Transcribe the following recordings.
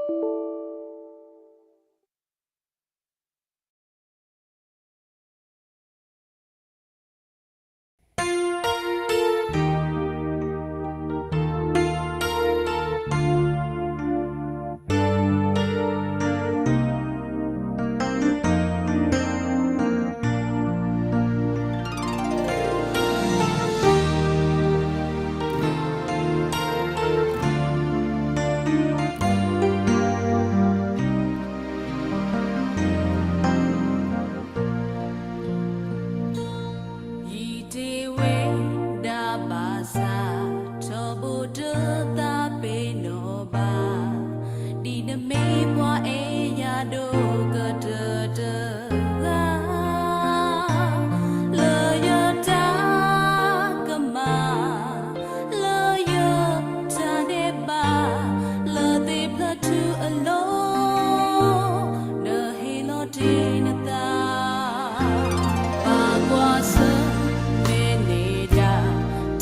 ယံာ်တ့ၢ်ဝဲဒၣ်ဘၣ်ဆၣ် ထီဘိတသးပ့ၤနီၣ်ဘၣ်, ဒ်နမ့ၢ်ပှၤအဲၣ်ယၤဒိၣ်ကတၢၢ်တဂၤ လၢယတၢ်ကမၣ် လၢယတၢ်ဒဲးဘး လၢသ့ၣ်ဖျၢၣ်ထူအလိၤ နဟ့ၣ်လီၤတ့ၢ်နသး ဘၣ်ကွၢ်ဆၢၣ်မဲာ်န့ၢ်ဒၣ်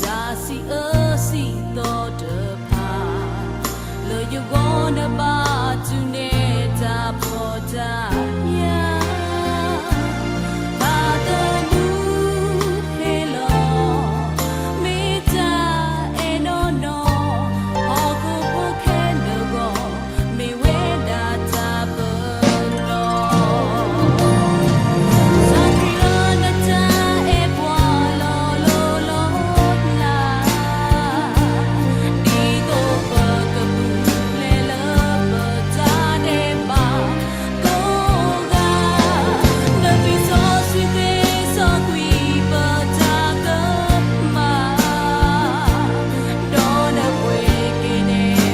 တၢ်စံးအၢစံးသီတဖၣ် လၢယဂီၢ်နဘၣ်တူၢ်န့ၢ်တၢ်ဖှီၣ်တၢ်ယာ် ဘၣ်သနူဟ့ၣ်လီၤ မ့ၢ်တၢ်အဲၣ်နီၢ်နီၢ် ဟီၣ်ခိၣ်ဖိခဲလၢာ်အဂီၢ် မ့ၢ်ဝဲဒၣ်တၢ်ပနီၣ် စီၤခရံာ်ဧၢ နတၢ်အဲၣ်ပှၤလီၤလိၤလီၤလး ဒ်သိးပကပူၤဖျဲးလၢပတၢ်ဒဲးဘး ကိးဂၤ နသွံၣ်စီဆှံသ့စီကွံာ်ပတၢ်ကမၣ် ဒီးနပှ့ၤက့ၤန့ၢ်ပ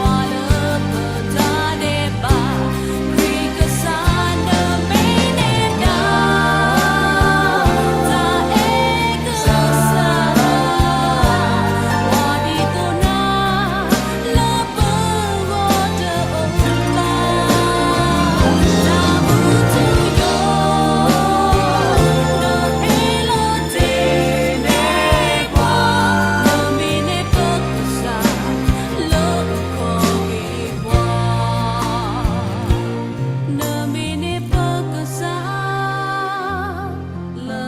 ှၤလၢပတၢ်ဒဲးဘး ခရံာ်ကစၢ်နမ့ၢ်န့ၢ်ဒၣ် တၢ်အဲၣ်ကစၢ် ပှၤဒ်သိးနၤ လၢပဂီၢ်တအိၣ်ဘၣ် တၢ်မူထူယိာ် နဟ့ၣ်လီၤတ့ၢ်န့ၢ်ပှၤ နမ့ၢ်န့ၢ်ပကစၢ် လၢအခီၣ်က့ၤပှၤ နမ့ၢ်န့ၢ်ပကစၢ် လၢ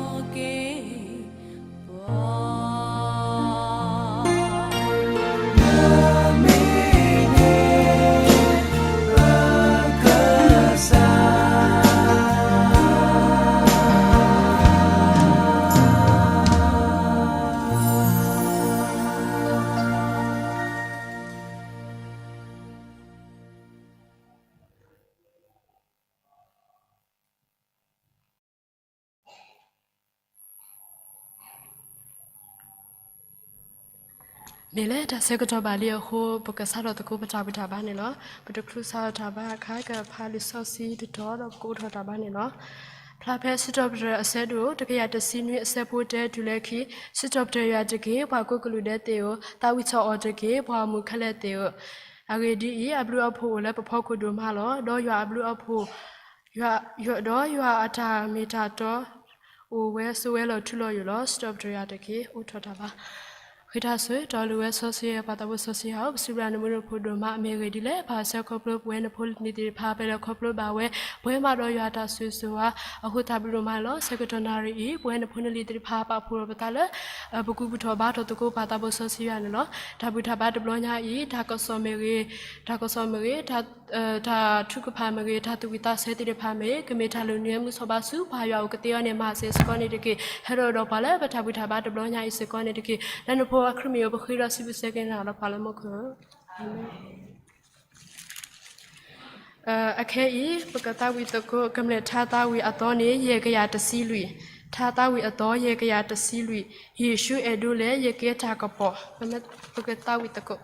အခီၣ်က့ၤပှၤ နမ့ၢ်န့ၢ်ပကစၢ် ဒ်လဲၣ်တၢ်ဆၢကတီၢ်ဘၣ်လံအဃိ ပကစးထီၣ်သကိးပတၢ်ဘူၣ်တၢ်ဘါန့ၣ်လီၤ. ပတချုးစးထီၣ်တၢ်ဘါအခါ ကဖးလံာ်စီဆှံတတီၤဒီးပကအိးထီၣ်တၢ်ဘါန့ၣ်လီၤ. ဖျါဖဲစံးထီၣ်ပတြၢၤအဆၢဒိၣ် တကယၤတဆံနွံအဆၢဖိတၢတုၤလၢခံ, စံးထီၣ်ပတြၢၤယွၤတက့ၢ်, ပှၤကိးကလုာ်ဒဲးသ့ၣ်ဧၢ, သးဝံၣ်ထီၣ်အီၤတက့ၢ်, ပှၤဂီၢ်မုၢ်ခဲလၢာ်သ့ၣ်ဧၢ. အဂ့ၢ်ဒ်အံၤ, အဘျုးအဖှိၣ်အိၣ်လၢပဖီခိၣ်ဒိၣ်မးလီၤ. ဒီးယွၤအဘျုးအဖှိၣ်, ယွၤ, ဒီးယွၤအတၢ်မ့ၢ်တၢ်တီ အိၣ်ဝဲဆိးဝဲလီၤထူလီၤယိာ်လီၤ. စံးထီၣ်ပတြၢၤယၤတက့ၢ်. အိးထီၣ်တၢ်ဘါ. ဃ့တၢ်ဆိၣ်ဂ့ၤ တီလိၤဝဲစီဆှံယွၤ ပၢ်သးဘိစီဆှံယွၤဧၢ, ပစံးဘျုးနမုာ်နဖိဒိၣ်မး မ့ၢ်အဂ့ၢ်ဒ်လဲၣ်, ဘၣ်ဆၣ်ခီဖျိပဝဲနဖိလံၤသ့ၣ်တဖၣ် ပလဲၤခီဖျိဘၣ်ဝဲ ပှဲၤမးဒီးယွၤအတၢ်ဆိၣ်ဂ့ၤဆိၣ်ဝါ, အဃိသတးဘျုးဒိၣ်မးလီၤ. ဆၢကတီၢ်နၣ်ရံၣ်အံၤ ပဝဲနဖိနလံၤသ့ၣ်တဖၣ် ပာ်ဖှိၣ်ထီၣ်ပသးလၢ ပကူပထီၣ်ဘါထီၣ်သကိးပၢ်သးဘိစီဆှံယွၤန့ၣ်လီၤ. တၢ်ဘုၣ်တၢ်ဘါတဘျီညါအံၤ တၢ်ကစီၣ်မ့ၢ်ဂ့ၤ, တၢ်ကစီၣ်မ့ၢ်ဂ့ၤ, တၢ်, တၢ်ထုကဖၣ်မ့ၢ်ဂ့ၤ, တၢ်သူၣ်ဝံၣ်သးဆၢသ့ၣ်တဖၣ်မ့ၢ်ဂ့ၤ, ကမ့ၢ်တၢ်လုၢ်နံၤအမုၢ်စီၤဘါဆူ ပၢ်ယွၤအိၣ်ကသ့အီၤန့ၣ် မၤစၢၤစ့ၢ်ကီးန့ၣ်တက့ၢ်. ဟဲဒီးဒီးပှၤလၢပတၢ်ဘုၣ်တၢ်ဘါတဘျီညါအံၤစ့ၢ်ကီးန့ၣ်တက့ၢ်. လၢနဖိအဃ့ၢ်မ့ၢ်အပဃ့ဒီးစံးဘျုးစ့ၢ်ကီးနၤလီၤ ပၢ်လၢမူခိၣ်ဧၢ. အခဲအံၤ ပကသးဝံၣ်သကိး ကမျၢၢ်ထါသးဝံၣ်အသီန့ၣ် ယဲၢ်ကယၤတဆံလွံၢ်, ထါသးဝံၣ်အသီ ယဲၢ်ကယၤတဆံလွံၢ်, ယ့ၣ်ၡူးအဲၣ်ဒိးလဲၣ် ယကဲတၢ်ကပီၤ, ပကသးဝံၣ်သကိး.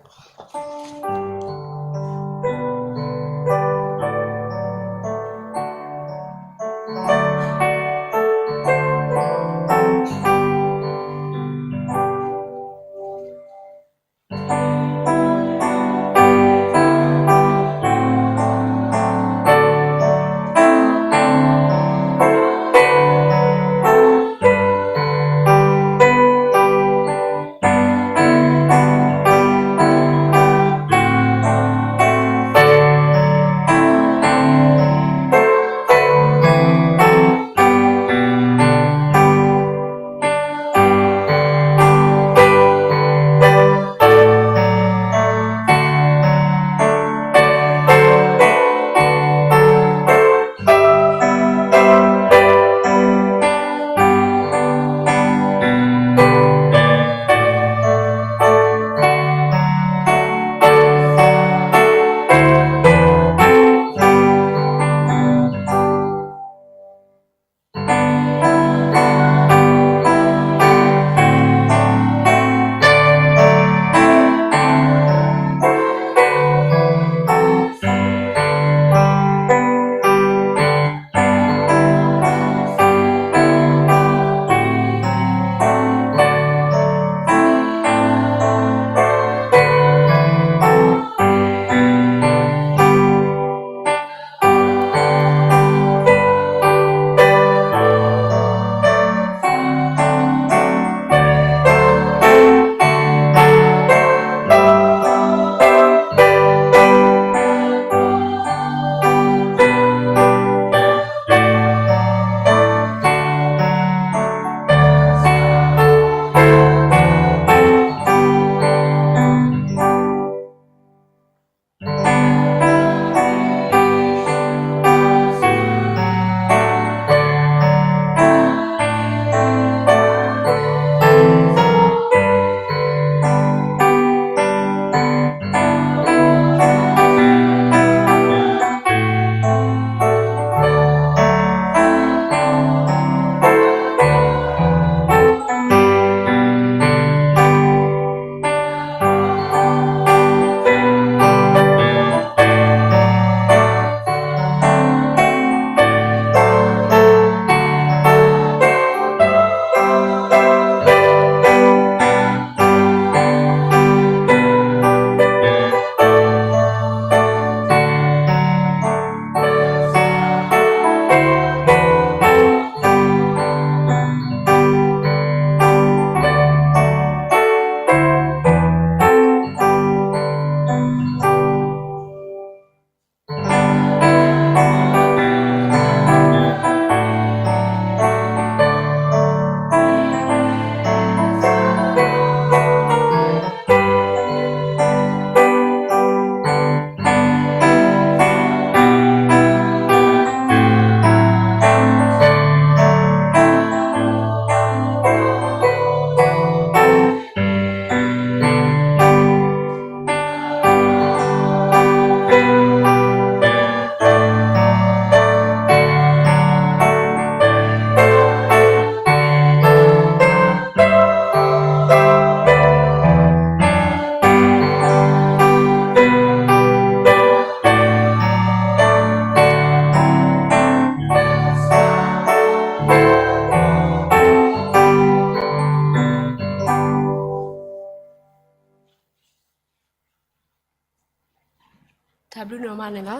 တၢ်ဘျုးဒိၣ်မးန့ၣ်လီၤ.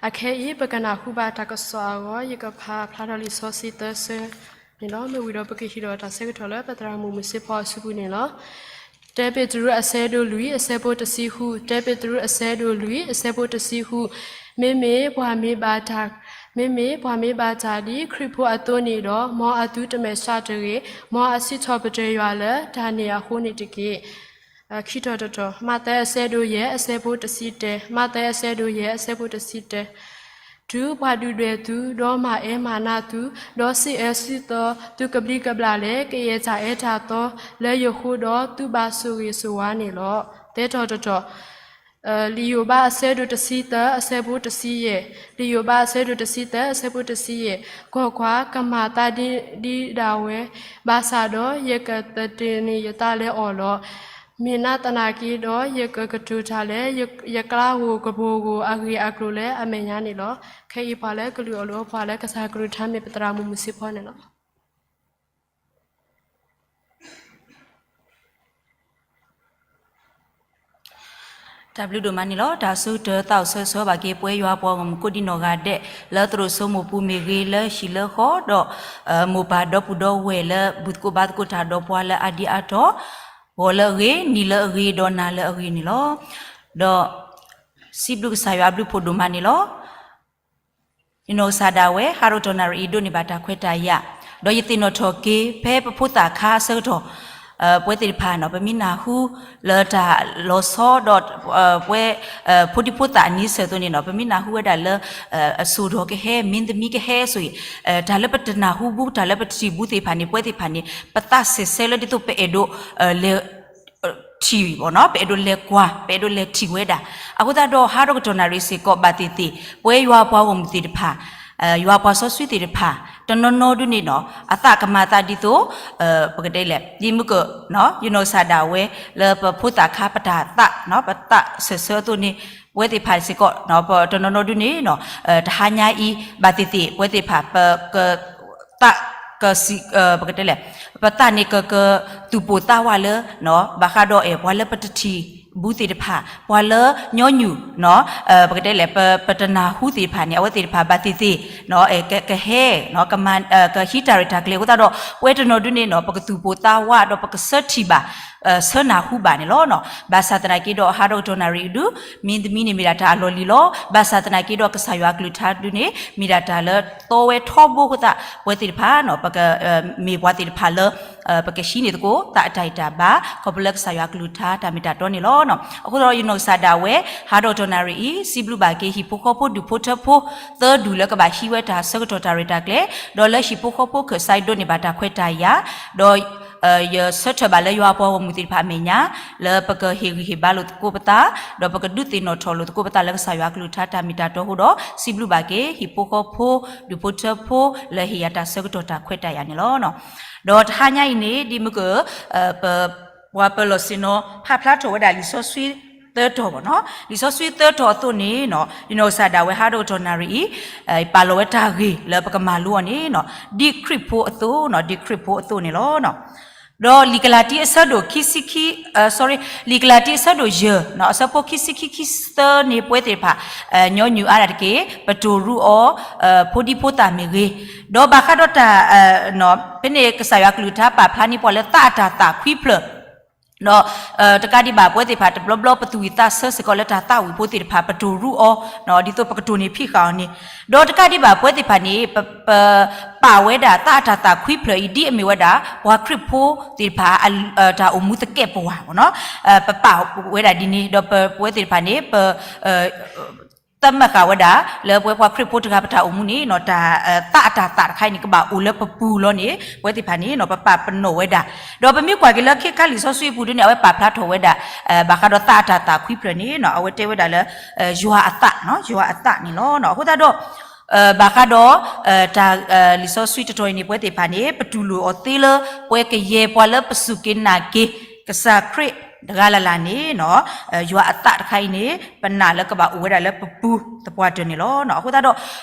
အခဲအံၤ ပကနၢ်ဟူဘၣ်တၢ်ကစီၣ်အဂီၢ် ယကဖးဖျါထီၣ်လံာ်စီဆှံသၢဆၢန့ၣ်လီၤ. မ့ၢ်ဝံၤဒီးပကဟံးဒီးတၢ်ဆၢကတီၢ်လၢပသရၣ်မုၣ်မုၢ်စ့ဖီအစုပူၤန့ၣ်လီၤ. တဲပ့းတရူးအဆၢဒိၣ်လွံၢ်အဆၢဖိတဆံဃု, တဲပ့းတရူးအဆၢဒိၣ်လွံၢ်အဆၢဖိတဆံဃု, မ့မ့ၢ်ပှၤမ့ၢ်ဘၣ်တၢ်, မ့မ့ၢ်ပှၤမ့ၢ်ဘၣ်တၢ်ဒ်ခရံာ်ဖိအသိးန့ၣ်ဒီး, မ်အသုတမဲာ်ဆှးတဂ့ၤ, မ်အစံးထီၣ်ပတြၢၤယွၤလၢတၢ်န့ၣ်အဃိန့ၣ်တက့ၢ်. ခံထီၣ်တထီၣ်, မးသဲအဆၢဒိၣ်ယဲၢ်အဆၢဖိတဆံတၢ, မးသဲအဆၢဒိၣ်ယဲၢ်အဆၢဖိတဆံတၢ, တုၤပှၤဒုၣ်ဒွဲၣ်သု, ဒီးမၤအဲၣ်မၤနးသု, ဒီးစံးအၢစံးသီသုကဘျံးကဘျၣ်လၢ ကယဲၢ်တၢ်အဲၣ်တၢ်သီ လၢယဃိဒီး သုဘၣ်ဆိၣ်ဂ့ၤဆိၣ်ဝါန့ၣ်လီၤ. သၢထီၣ်တထီၣ်, လံာ်ယိၤဘးအဆၢဒိၣ်တဆံသၢအဆၢဖိတဆံယဲၢ်, လံာ်ယိၤဘးအဆၢဒိၣ်တဆံသၢအဆၢဖိတဆံယဲၢ်, ကွၢ်ကွၢ်, ကမၤသးဒ်ဒ်ဒၣ်ဝဲ, ဘၣ်ဆၣ်ဒီးယကသတးန့ၢ်ယသးလၢအီၤလီၤ. မ့ၢ်နာ်သနာ်က့ဒီး ယကကတိၤတၢ်လၢ ယကျါဧိၤကပူၤဧိၤ အဂ့ၢ်အကျိၤလၢအမဲာ်ညါန့ၣ်လီၤ. ခဲအံၤပှၤလၢကလုၢ်အီၣ်လိာ်အီပှၤလၢကစၢ်ကလုၢ်ကထါမ့ၢ်ပသရၣ်မုၣ်မုၢ်စ့ဖီန့ၣ်လီၤ. တၢ်ဘျုးဒိၣ်မးန့ၣ်လီၤ. တၢ်ဆၢကတီၢ်သးအိၣ်ဆၢဂ့ၤဆၢဝါဘၣ်က့ၤ ပဝဲယွၤပှၤဂီၢ်မုၢ်ကိးဒံနီၢ်ဂၤဒဲး လၢသရိာ်စိမိၢ်ပူၤမ့ၢ်ဂ့ၤ လၢဟံၣ်လၢဃီဒီး မိၢ်ပၢ်ဒီပုၢ်ဒီဝဲၢ်လၢ ဘူၣ်သကိးဘါသကိးတၢ်ဒီးပှၤလၢအဒံးအါတီၤ, ဂီၤလၢအဂ့ၤ, နံၤလၢအဂ့ၤ, ဒီးနၤလၢအဂ့ၤန့ၣ်လီၤ. ဒီး စံးဘျုးကစၢ်ယွၤအဘျုးဖးဒိၣ်မးန့ၣ်လီၤ. ယနီၢ်ကစၢ်ဒၣ်ဝဲ ဟးထီၣ်ကတီၢ်နၣ်ရံၣ်အံၤဒိးန့ၢ်ဘၣ်တၢ်ခွဲးတၢ်ယာ်, ဒီးယသ့ၣ်နီၣ်ထီၣ်က့ၤ ဖဲပဖိသၣ်ခါအဆၢကတီၢ်, ပဝဲသ့ၣ်တဖၣ်န့ၣ် ပမ့ၢ်နၢ်ဟူလၢတၢ်လီၤဆီဒီး ပဝဲ ဖိဒံဖိသၣ်အန့ဆၢၣ်အသိးန့ၣ် ပမ့ၢ်နၢ်ဟူဝဲဒၣ်လၢ အစိၣ်ထီၣ်ကဟဲ မ့တမ့ၢ်ကဟဲအသိးအံၤ, တၢ်လၢပတနၢ်ဟူဘူး တၢ်လၢပတထံၣ်ဘူးသ့ၣ်တဖၣ်န့ၣ် ပဝဲသ့ၣ်တဖၣ်န့ၣ် ပသးစဲးဆဲးလၢဒ်သိးပအဲၣ်ဒိး လဲၤ ထံၣ်, ပအဲၣ်ဒိးလဲၤကွၢ် ပအဲၣ်ဒိးလဲၤထံၣ်ဝဲဒၣ်. အဃိသတးဒီး ဟးထီၣ်ကတီၢ်နၣ်ရံၣ်စ့ၢ်ကီးဘၣ်သ့ၣ်သ့ၣ် ပဝဲယွၤပှၤဂီၢ်မုၢ်သ့ၣ်တဖၣ်, ယွၤပှၤစီဆှံသ့ၣ်တဖၣ် တနီၤနီၤဒုန့ၣ်နီၤ အသးကမၤသးဒ်သိး ပကတဲလဲၣ် ဒ်မုၢ်ကၢၢ် ယနီၢ်ကစၢ်ဒၣ်ဝဲ လၢပဖိသၣ်ခါပတၢ်သး ပသးစဲးဆဲးအသိးန့ၣ် ပဝဲသ့ၣ်တဖၣ်စ့ၢ်ကီး ပတနီၤနီၤဒုန့ၣ်နီၤ တဟါညါအံၤ ဘၣ်သ့ၣ်သ့ၣ် ပဝဲသ့ၣ်တဖၣ် ပက သး ကစံး ပကတဲလဲၣ် ပသးန့ၣ်ကကသူၣ်ပိၢ်သးဝးလၢ ဘၣ်ဃးဒီးအဲၣ်ပှၤလၢပတထံၣ်ဘူးသ့ၣ်တဖၣ် ပှၤလၢညီနုၢ် ပကတဲလဲၣ် ပတနၢ်ဟူသ့ၣ်တဖၣ်န့ၣ် အဝဲသ့ၣ်တဖၣ်ဘၣ်သ့ၣ်သ့ၣ် ကဟဲ ကဟံးတၢ်ရဲၣ်တၢ်ကျဲၤအဃိသတးဒီး ပဝဲတနီၤဒုန့ၣ်နီၤ ပကသူၣ်ပိၢ်သးဝးဒီးပကဆၢထံၣ်ဘၣ် ဆၢနၢ်ဟူဘၣ်န့ၣ်လီၤ. ဘၣ်ဆၣ်သနာ်က့ဒီး ဟးထီၣ်ကတီၢ်နၣ်ရံၣ်ဒု မ့တမံၤန့ၣ်မ့ၢ်ဒၣ်တၢ်အလီၢ်လံၤလီၤ. ဘၣ်ဆၣ်သနာ်က့ဒီး ကစၢ်ယွၤကလုၢ်ကထါဒုန့ၣ် မ့ၢ်ဒၣ်တၢ်လၢသီဝဲထီဘိအဃိသတး ပဝဲသ့ၣ်တဖၣ် ပကမ့ၢ်ပှၤသ့ၣ်တဖၣ်လၢ ပကဟံးန့ၢ်သကိး သးအတၢ်အံၤတၢ်ဘၣ် ခီဖျိလၢကစၢ်ယွၤကလုၢ်ကထါတၢ်မ့ၢ်တၢ်တီန့ၣ်လီၤ. အဃိသတးဒီး ယနီၢ်ကစၢ်ဒၣ်ဝဲ ဟးထီၣ်ကတီၢ်နၣ်ရံၣ်အံၤ စံးဘျုးဘၣ်က့ၤ ဟံၣ်ဖိဃီဖိဒူၣ်ဖိထၢဖိ သၢဒူၣ်လၢကဘၣ်ဟံးဝဲတၢ်ဆၢကတီၢ်တၢ်ရဲၣ်တၢ်ကျဲၤ ဒီးလၢဟံၣ်ဖိဃီဖိခၢၣ်စးဒိးန့ၢ်ဘၣ်တၢ်ခွဲးတၢ်ယာ် ဒီး ယဆၢထၢၣ်ဘၣ်လၢယွၤပှၤဂီၢ်မုၢ်သ့ၣ်တဖၣ်အမဲာ်ညါ လၢပကဟ့ၣ်ဂံၢ်ဟ့ၣ်ဘါလိာ်သကိးပသး ဒီးပကဒုးသ့ၣ်နီၣ်ထီၣ်လိာ်သကိးပသးလၢကစၢ်ယွၤကလုၢ်ကထါတၢ်မ့ၢ်တၢ်တီအဃိဒီး စံးဘျုးဘၣ်က့ၤ ဟံၣ်ဖိဃီဖိ ဒူၣ်ဖိထၢဖိ လၢဟ့ၣ်ယၤတၢ်ဆၢကတီၢ်တၢ်ခွဲးတၢ်ယာ်န့ၣ်လီၤ. ဒီးတဟါညါအံၤန့ၣ် ဒ်မုၢ်ကၢၢ် ပ ပှၤပၢၤလီၢ်ဆ့ၣ်နီၤ ဖးဖျါထီၣ်ဝဲဒၣ်လံာ်စီဆှံသၢတီၤဘၣ်နီၤ. လံာ်စီဆှံသၢတီၤအသိးန့ၣ်နီၤ ယနီၢ်ကစၢ်ဒၣ်ဝဲဟးထီၣ်ကတီၢ်နၣ်ရံၣ်အံၤ ပာ်လီၤဝဲတၢ်ဂ့ၢ်လၢပကမၤလိအီၤန့ၣ်နီၤ ဒ်ခရံာ်ဖိအသိးနီၤ ဒ်ခရံာ်ဖိအသိးန့ၣ်လီၤ. ဒီးလံာ်ကလၤတံအဆၢဒိၣ်ခံဆံခံ sorry လံာ်ကလၤတံအဆၢဒိၣ်ယဲၢ်နီၤ အဆၢဖိခံဆံခံ ခံဆံသၢန့ၣ် ပဝဲသ့ၣ်တဖၣ် ညီနုၢ်အါဒၣ်တက့ၢ် ပတိၢ်ရူးအီၤ ဖိဒံဖိသၣ်မ့ၢ်ဂ့ၤ, ဒီးဘၣ်ဃးဒီးတၢ် ဖဲန့ၣ်ကစၢ်ယွၤကလုၢ်ကထါပာ်ဖျါန့ၢ်ပှၤလၢသးအတၢ်သးခွံဖျၢၣ် ဒီး တကးဒံးဘၣ် ပဝဲသ့ၣ်တဖၣ်တဘျီဘျီ ပသူၣ်ဝံၣ်သးဆၢစ့ၢ်ကီးလၢတၢ်သးဝံၣ်ဖိသ့ၣ်တဖၣ် ပတိၢ်ရူးအီၤ ဒ်သိးပကတိၢ်န့ၢ်ဖံးဃာ်အီၤန့ၣ်, ဒီးတကးဒံးဘၣ် ပဝဲသ့ၣ်တဖၣ်န့ၣ် ပ ပပာ်ဝဲဒၣ်သးအတၢ်သးခွံဖျၢၣ်အံၤ ဒ်အမ့ၢ်ဝဲဒၣ် ပှၤခရံာ်ဖိသ့ၣ်တဖၣ် တၢ်အိၣ်မူသကဲးပဝးနီၤ, ပပာ်ဝဲဒၣ်ဒ်န့ၣ် ဒီးပဝဲသ့ၣ်တဖၣ်န့ၣ် ပ သတ်မှတ်ဃာ်ဝဲဒၣ် လၢပဝဲပှၤခရံာ်ဖိတဂၤပတၢ်အိၣ်မူန့ၣ်နီၤ တၢ် သးအတၢ်သးတခါအံၤန့ၣ် ကဘၣ်အိၣ်လၢပပူၤလီၤန့ၣ် ပဝဲသ့ၣ်တဖၣ်န့ၣ်နီၤ ပပာ်ပနီၣ်ဝဲဒၣ်, ဒီးပမ့ၢ်ကွၢ်က့ၤလၢခ့ခါလံာ်စီဆှံအပူၤဒ်န့ၣ် အဝဲပာ်ဖျါထီၣ်ဝဲဒၣ် ဘၣ်ဃးဒီးသးအတၢ်သးခွံဖျၢၣ်န့ၣ်နီၤ အဝဲတဲဝဲဒၣ်လၢ ယွၤအသး ယွၤအသးန့ၣ်လီၤ. အဃိသတးဒီး ဘၣ်ဃးဒီး တၢ် လံာ်စီဆှံတတီၤအံၤန့ၣ် ပဝဲသ့ၣ်တဖၣ်န့ၣ် ပတူၢ်လိာ်အီၤသ့လၢ ပဝဲကယဲၢ်ပှၤလၢပစူၢ်က့ၤနာ်က့ၤ ကစၢ်ခရံာ်တဂၤလၢ်လၢ်န့ၣ်နီၤ ယွၤအသးတခါအံၤန့ၣ် ပနာ်လၢကဘၣ်အိၣ်ဝဲဒၣ်လၢပပူၤသပှၢ်တၢၢ်န့ၣ်လီၤ. အဃိသတးဒီး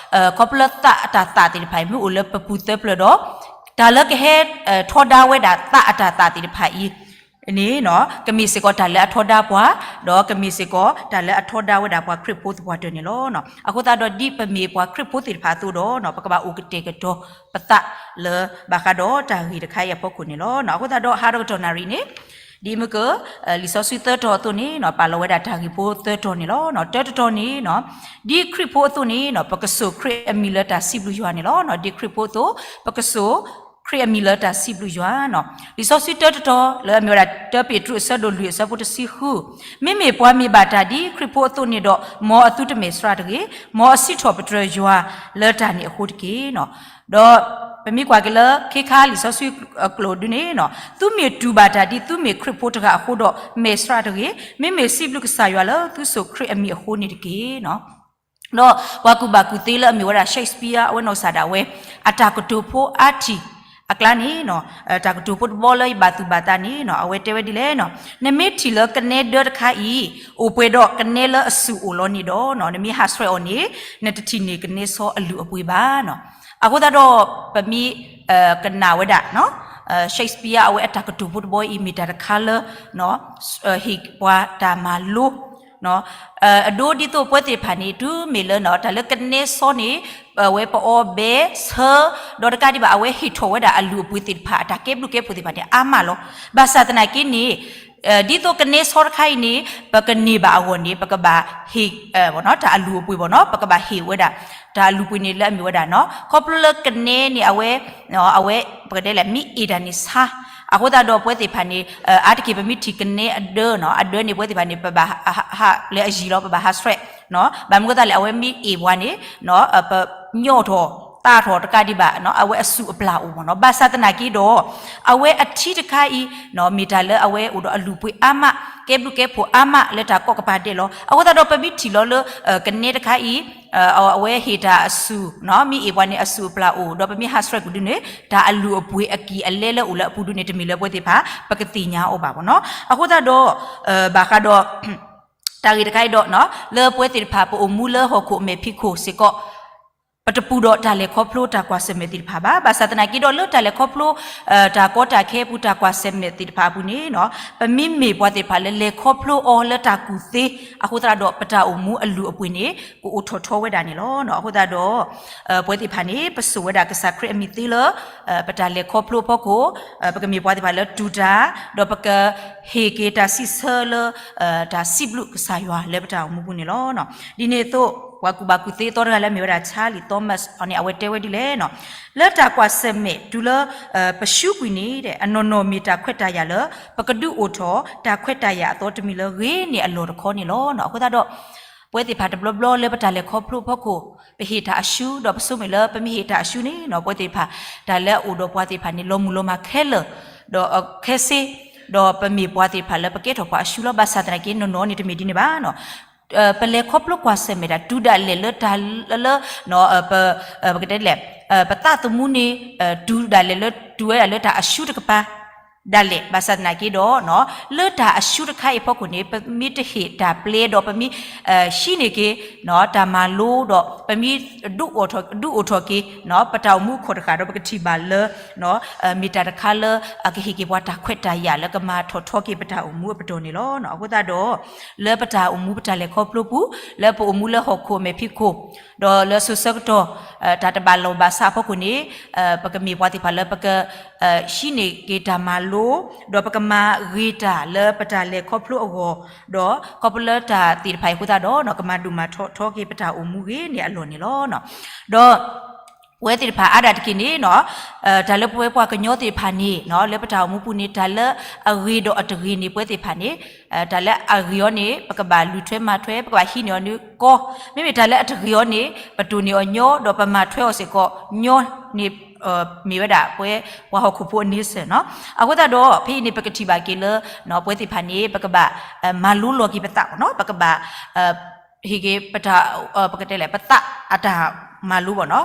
ခီဖျိလၢသးအတၢ်သးသ့ၣ်တဖၣ်အံၤ မ့ၢ်အိၣ်လၢပပူၤသၢဖျၢၣ်ဒီး တၢ်လၢကဟဲ ထီဒါဝဲဒၣ်သးအတၢ်သးသ့ၣ်တဖၣ်အံၤ န့ၣ် ကမ့ၢ်စ့ၢ်ကီးတၢ်လၢအထီဒါပှၤ, ဒီးကမ့ၢ်စ့ၢ်ကီးတၢ်လၢအထီဒါဝဲဒၣ်ပှၤခရံာ်ဖိသပှၢ်တၢၢ်န့ၣ်လီၤ. အဃိသတးဒီးဒ်ပမ့ၢ်ပှၤခရံာ်ဖိသ့ၣ်တဖၣ်အသိးဒီး ပကဘၣ်အိၣ်ကတဲာ်ကတီၤပသးလၢဘၣ်ဃးဒီးတၢ်ဂ့ၢ်တခါအံၤအဖီခိၣ်န့ၣ်လီၤ. အဃိသတးဒီးဟးထီၣ်ကတီၢ်နၣ်ရံၣ်န့ၣ် ဒ်မ့ၢ်က လံာ်စီဆှံသၢတီၤအသိးန့ၣ် ပာ်လီၤဝဲဒၣ်တၢ်ဂ့ၢ်ဖိသၢတီၤန့ၣ်လီၤ. တၢတတီၤန့ၣ် ဒ်ခရံာ်ဖိအသိးန့ၣ် ပကစိာ်ခရံာ်အမံၤလၢတၢ်စံးဘျုးယွၤန့ၣ်လီၤ. ဒ်ခရံာ်ဖိအသိး ပကစိာ်ခရံာ်အမံၤလၢတၢ်စံးဘျုးယွၤ. လံာ်စီဆှံတၢတတီၤလၢအမ့ၢ်ဝဲဒၣ် တၢပ့းတရူးအဆၢဒိၣ်လွံၢ်အဆၢဖိတဆံဃု, မ့မ့ၢ်ပှၤမ့ၢ်ဘၣ်တၢ်ဒ်ခရံာ်ဖိအသိးန့ၣ်ဒီး မ်အသုတမဲာ်ဆှးတဂ့ၤ, မ်အစံးထီၣ်ပတြၢၤယွၤလၢတၢ်န့ၣ်အဃိတက့ၢ်. ဒီးပမ့ၢ်ကွၢ်က့ၤလၢခ့ခါလံာ်စီဆှံအကျိာ်ဒုန့ၣ် သုမ့ၢ်တူၢ်ဘၣ်တၢ်ဒ်သုမ့ၢ်ခရံာ်ဖိတဂၤအဃိဒီး မဲာ်ဆှးတဂ့ၤ, မ့မ့ၢ်စံးဘျုးကစၢ်ယွၤလၢသုစိာ်ခရံာ်အမံၤအဃိန့ၣ်တက့ၢ်. ဒီးပှၤကူၣ်ဘၣ်ကူၣ်သ့လၢအမ့ၢ်ဝဲဒၣ် Shakespeare အဝဲနီၢ်ကစၢ်ဒၣ်ဝဲ အတၢ်ကတိၤဖိအါထံၣ်အကျါန့ၣ် တၢ်ကတိၤဖိတဘီလၢယဘၣ်သူၣ်ဘၣ်သးန့ၣ် အဝဲတဲဝဲဒ်လဲၣ်, နမ့ၢ်ထံၣ်လၢကနဲဒၢတခါအံၤ အိၣ်ပှဲၤဒီးကနဲလၢအစုၣ်အိၣ်လီၤန့ၣ်ဒီး နမ့ၢ်ဟးဆှဲးအီၤန့ၣ် နတထံၣ်န့ၢ်ကနဲစီအလုၢ်အပှ့ၤဘၣ်. အဃိသတးဒီး ပမ့ၢ်ကနၣ်ဝဲဒၣ် Shakespeare အဝဲအတၢ်ကတိၤဖိတဘီအံၤ မ့ၢ်တၢ်တခါလၢ ဟ့ၣ်ပှၤတၢ်မၤလိ အဒိဒ်သိးပဝဲသ့ၣ်တဖၣ်န့ၣ် တုၤမ့ၢ်လၢ တၢ်လၢကနဲစီန့ၣ် အဝဲပအီၣ်ဘဲဆၢ ဒီးတကးဒံးဘၣ် အဝဲဟ့ၣ်ထီၣ်ဝဲဒၣ်အလုၢ်အပှ့ၤသ့ၣ်တဖၣ် အတၢ်ကဲဘျုးကဲဖှိၣ်သ့ၣ်တဖၣ်န့ၣ် အါမးလီၤ. ဘၣ်ဆၣ်သနာ်က့န့ၣ် ဒ်သိးကနဲစီတခါအံၤန့ၣ် ပကန့ၢ်ဘၣ်အဂီၢ်န့ၣ် ပကဘၣ်ဟ့ၣ် တၢ်အလုၢ်အပှ့ၤဘၣ်နီၤ, ပကဘၣ်ဟ့ၣ်ဝဲဒၣ် တၢ်အလုၢ်အပှ့ၤန့ၣ်လၢအမ့ၢ်ဝဲဒၣ်နီၤ, ခီဖျိလၢကနဲန့ၣ် အဝဲ အဝဲ ပကတဲလဲၣ် မ့ၢ်အ့ၣ်တၢ်န့ၣ်ဆါ, အဃိသတးဒီးပဝဲသ့ၣ်တဖၣ်န့ၣ် အါတက့ၢ်ပမ့ၢ်ထံၣ်ကနဲအဒၢနီၤ, အဒၢန့ၣ် ပဝဲသ့ၣ်တဖၣ်န့ၣ် ပဘၣ်ဟးလၢအယံၤလီၤ, ပဘၣ်ဟးဆှဲး, ဘၣ်မနုၤဃိသတးလဲၣ် အဝဲမ့ၢ်အ့ၣ်ပှၤန့ၣ် ပညီၣ်ထီၣ်သးထီၣ်တကးဒံးဘၣ် အဝဲအစုၣ်အပျၢ်အိၣ်မ့ၢ်နီၤ. ဘၣ်ဆၣ်သနာ်က့ဒီး အဝဲအထံတခါအံၤ မ့ၢ်တၢ်လၢအဝဲအိၣ်ဒီးအလုၢ်အပှ့ၤအါမး, ကဲဘျုးကဲဖှိၣ်အါမးလၢတၢ်ကိးကပၤဒဲးလီၤ. အဃိသတးဒီးပမ့ၢ်ထံၣ်လီၤလၢ ကနဲတခါအံၤ အဝဲဟ့ၣ်တၢ်အစုၣ် မ့ၢ်အ့ၣ်ပှၤန့ၣ် အစုၣ်အပျၢ်အိၣ် ဒီးပမ့ၢ်ဟးဆှဲးကွံာ်ဒုန့ၣ် တၢ်အလုၢ်အပှ့ၤအက့ၢ်အလဲလၢအိၣ်လၢအပူၤဒုန့ၣ် တမ့ၢ်လၢပဝဲသ့ၣ်တဖၣ် ပကသ့ၣ်ညါအီၤဘၣ်မ့ၢ်နီၤ. အဃိသတးဒီး ဘၣ်ဃးဒီး တၢ်ဂ့ၢ်တခါအံၤဒီး လၢပဝဲသ့ၣ်တဖၣ် ပအိၣ်မူလၢဟီၣ်ခိၣ်အမဲာ်ဖံးခိၣ်စ့ၢ်ကီး ပတပူၤဒီးတၢ်လဲၤခီဖျိတၢ်ကွၢ်ဆၢၣ်မဲာ်သ့ၣ်တဖၣ်ဘၣ်. ဘၣ်ဆၣ်သနာ်က့ဒီး လၢတၢ်လဲၤခီဖျိ တၢ်ကီတၢ်ခဲအပူၤ တၢ်ကွၢ်ဆၢၣ်မဲာ်သ့ၣ်တဖၣ်အပူၤန့ၣ် ပမ့မ့ၢ်ပှၤသ့ၣ်တဖၣ်လၢလဲၤခီဖျိအီၤလၢတၢ်ကူၣ်သ့ အဃိသတးဒီး ပတၢ်အိၣ်မူအလုၢ်အပှ့ၤန့ၣ် ကအိၣ်ထီၣ်ထီဝဲဒၣ်န့ၣ်လီၤ. အဃိသတးဒီး ပဝဲသ့ၣ်တဖၣ်န့ၣ် ပစိာ်ဝဲဒၣ်ကစၢ်ခရံာ်အမံၤသ့လၢ ပတၢ်လဲၤခီဖျိအဖီခိၣ် ပကမ့ၢ်ပှၤသ့ၣ်တဖၣ်လၢတူၢ်တၢ် ဒီးပကဟ့ၣ်က့ၤတၢ်စံးဆၢလၢ တၢ်စံးဘျုးကစၢ်ယွၤလၢပတၢ်အိၣ်မူပူၤန့ၣ်လီၤ. ဒ်န့ၣ်အသိး ပှၤကူၣ်ဘၣ်ကူၣ်သ့အသီတဂၤလၢအမ့ၢ်ဝဲဒၣ် Charlie Thomas န့ၣ် အဝဲတဲဝဲဒ်လဲၣ်, လၢတၢ်ကွၢ်ဆၢၣ်မဲာ်တုၤလၢ ပရှုံးကွံာ်န့ၣ် အနီၢ်နီၢ်မ့ၢ်တၢ်ခွဲးတၢ်ယာ်လၢ ပကဒုးအိၣ်ထီၣ်တၢ်ခွဲးတၢ်ယာ်အသီတမံၤလၢဂ့ၤန့ၢ်အလီၢ်တခီန့ၣ်လီၤ. အဃိသတးဒီး ပဝဲသ့ၣ်တဖၣ်တဘျီဘျီလၢပတၢ်လဲၤခီဖျိအဖီခိၣ် ပဟ့ၣ်တၢ်အရှုံး ဒီးပဆိမိၣ်လၢပမ့ၢ်ဟ့ၣ်တၢ်အရှုံးန့ၣ် ပဝဲသ့ၣ်တဖၣ် တၢ်လၢအအိၣ်ဒီးပှၤသ့ၣ်တဖၣ်န့ၣ် လီၤမုၢ်လီၤမၢ်ခဲလၢာ် ဒီးခဲစ့ ဒီးပမ့ၢ်ပှၤသ့ၣ်တဖၣ်လၢပကဲထီၣ်ပှၤအရှုံးလီၤ. ဘၣ်ဆၣ်သနာ်က့နီၢ်နီၢ်န့ၣ်တမ့ၢ်ဒ်န့ၣ်ဘၣ် ပလဲၤခီဖျိကွၢ်ဆၢၣ်မဲာ်ဒၣ် တုၤဒၣ်လဲာ်လၢတၢ်လၢ ပကတဲလဲၣ် ပသးသမူန့ၣ် တုၤဒၣ်လဲာ်လၢတုၤဝဲဒၣ်လၢတၢ်အရှုံးတကပၤ ဒၣ်လဲာ် ဘၣ်ဆၣ်သနာ်က့ဒီး လၢတၢ်အရှုံးတခါအံၤအဖီခိၣ်န့ၣ် ပမ့ၢ်တဟ့ၣ်တၢ်ပျဲဒီး ပမ့ၢ်ဟံးန့ၢ်က့ၤ တၢ်မၤလိဒီး ပမ့ၢ်ဒုးအိၣ်ထီၣ်က့ၤ ပတၢ်အိၣ်မူအခိၣ်တဃၣ်ဒီး ပကထံၣ်ဘၣ်လၢ မ့ၢ်တၢ်တခါလၢအကဟ့ၣ်က့ၤပှၤတၢ်ခွဲးတၢ်ယာ်လၢကမၤထီၣ်ထီက့ၤပတၢ်အိၣ်မူအပတီၢ်န့ၣ်လီၤ. အဃိသတးဒီး လၢပတၢ်အိၣ်မူပတၢ်လဲၤခီဖျိပူၤ လၢပအိၣ်မူလၢဟီၣ်ခိၣ်အမဲာ်ဖံးခိၣ် ဒီးလၢစိၤဆၢကတီၢ် တၢ်တဘၣ်လီၢ်ဘၣ်စးအဖီခိၣ်န့ၣ် ပကမ့ၢ်ပှၤသ့ၣ်တဖၣ်လၢပက ဟံးန့ၢ်က့ၤတၢ်မၤလိ ဒီးပကမၤဂ့ၤတၢ်လၢပတၢ်လဲၤခီဖျိအဂီၢ် ဒီးခီဖျိလၢတၢ်သ့ၣ်တဖၣ်အံၤအဃိသတးဒီး ကမၤဒိၣ်မၤထီၣ်ထီက့ၤပတၢ်အိၣ်မူဂ့ၤန့ၢ်အလီၢ်န့ၣ်လီၤ. ဒီး ပဝဲသ့ၣ်တဖၣ်အါဒၣ်တက့ၢ်န့ၣ် တၢ်လၢပဝဲပှၤကညီသ့ၣ်တဖၣ်န့ၣ် လၢပတၢ်အိၣ်မူပူၤန့ၣ် တၢ်လၢအဂ့ၤဒီးအတဂ့ၤန့ၣ် ပဝဲသ့ၣ်တဖၣ်န့ၣ် တၢ်လၢအဂ့ၤအီၤန့ၣ် ပကဘၣ်လူၤထွဲမၤထွဲ ပကဘၣ်ဟံးန့ၢ်အီၤန့ၣ်ကီ, မ့မ့ၢ်တၢ်လၢအတဂ့ၤအီၤန့ၣ် ပတိၢ်န့ၢ်အီၤညီ ဒီးပမၤထွဲအီၤစ့ၢ်ကီးညီန့ၣ် မ့ၢ်ဝဲဒၣ်ပဝဲပှၤဟီၣ်ခိၣ်ဖိအန့ဆၢၣ်နီၤ. အဃိသတးဒီး ဖဲအံၤန့ၣ် ပကထံၣ်ဘၣ်က့ၤလၢ ပဝဲသ့ၣ်တဖၣ်န့ၣ် ပကဘၣ် မၤလိလီၤက့ၤပသးနီၤ, ပကဘၣ် ဟ့ၣ်က့ၤပတၢ် ပကတဲလဲၣ် ပသးအတၢ်မၤလိဘၣ်နီၤ,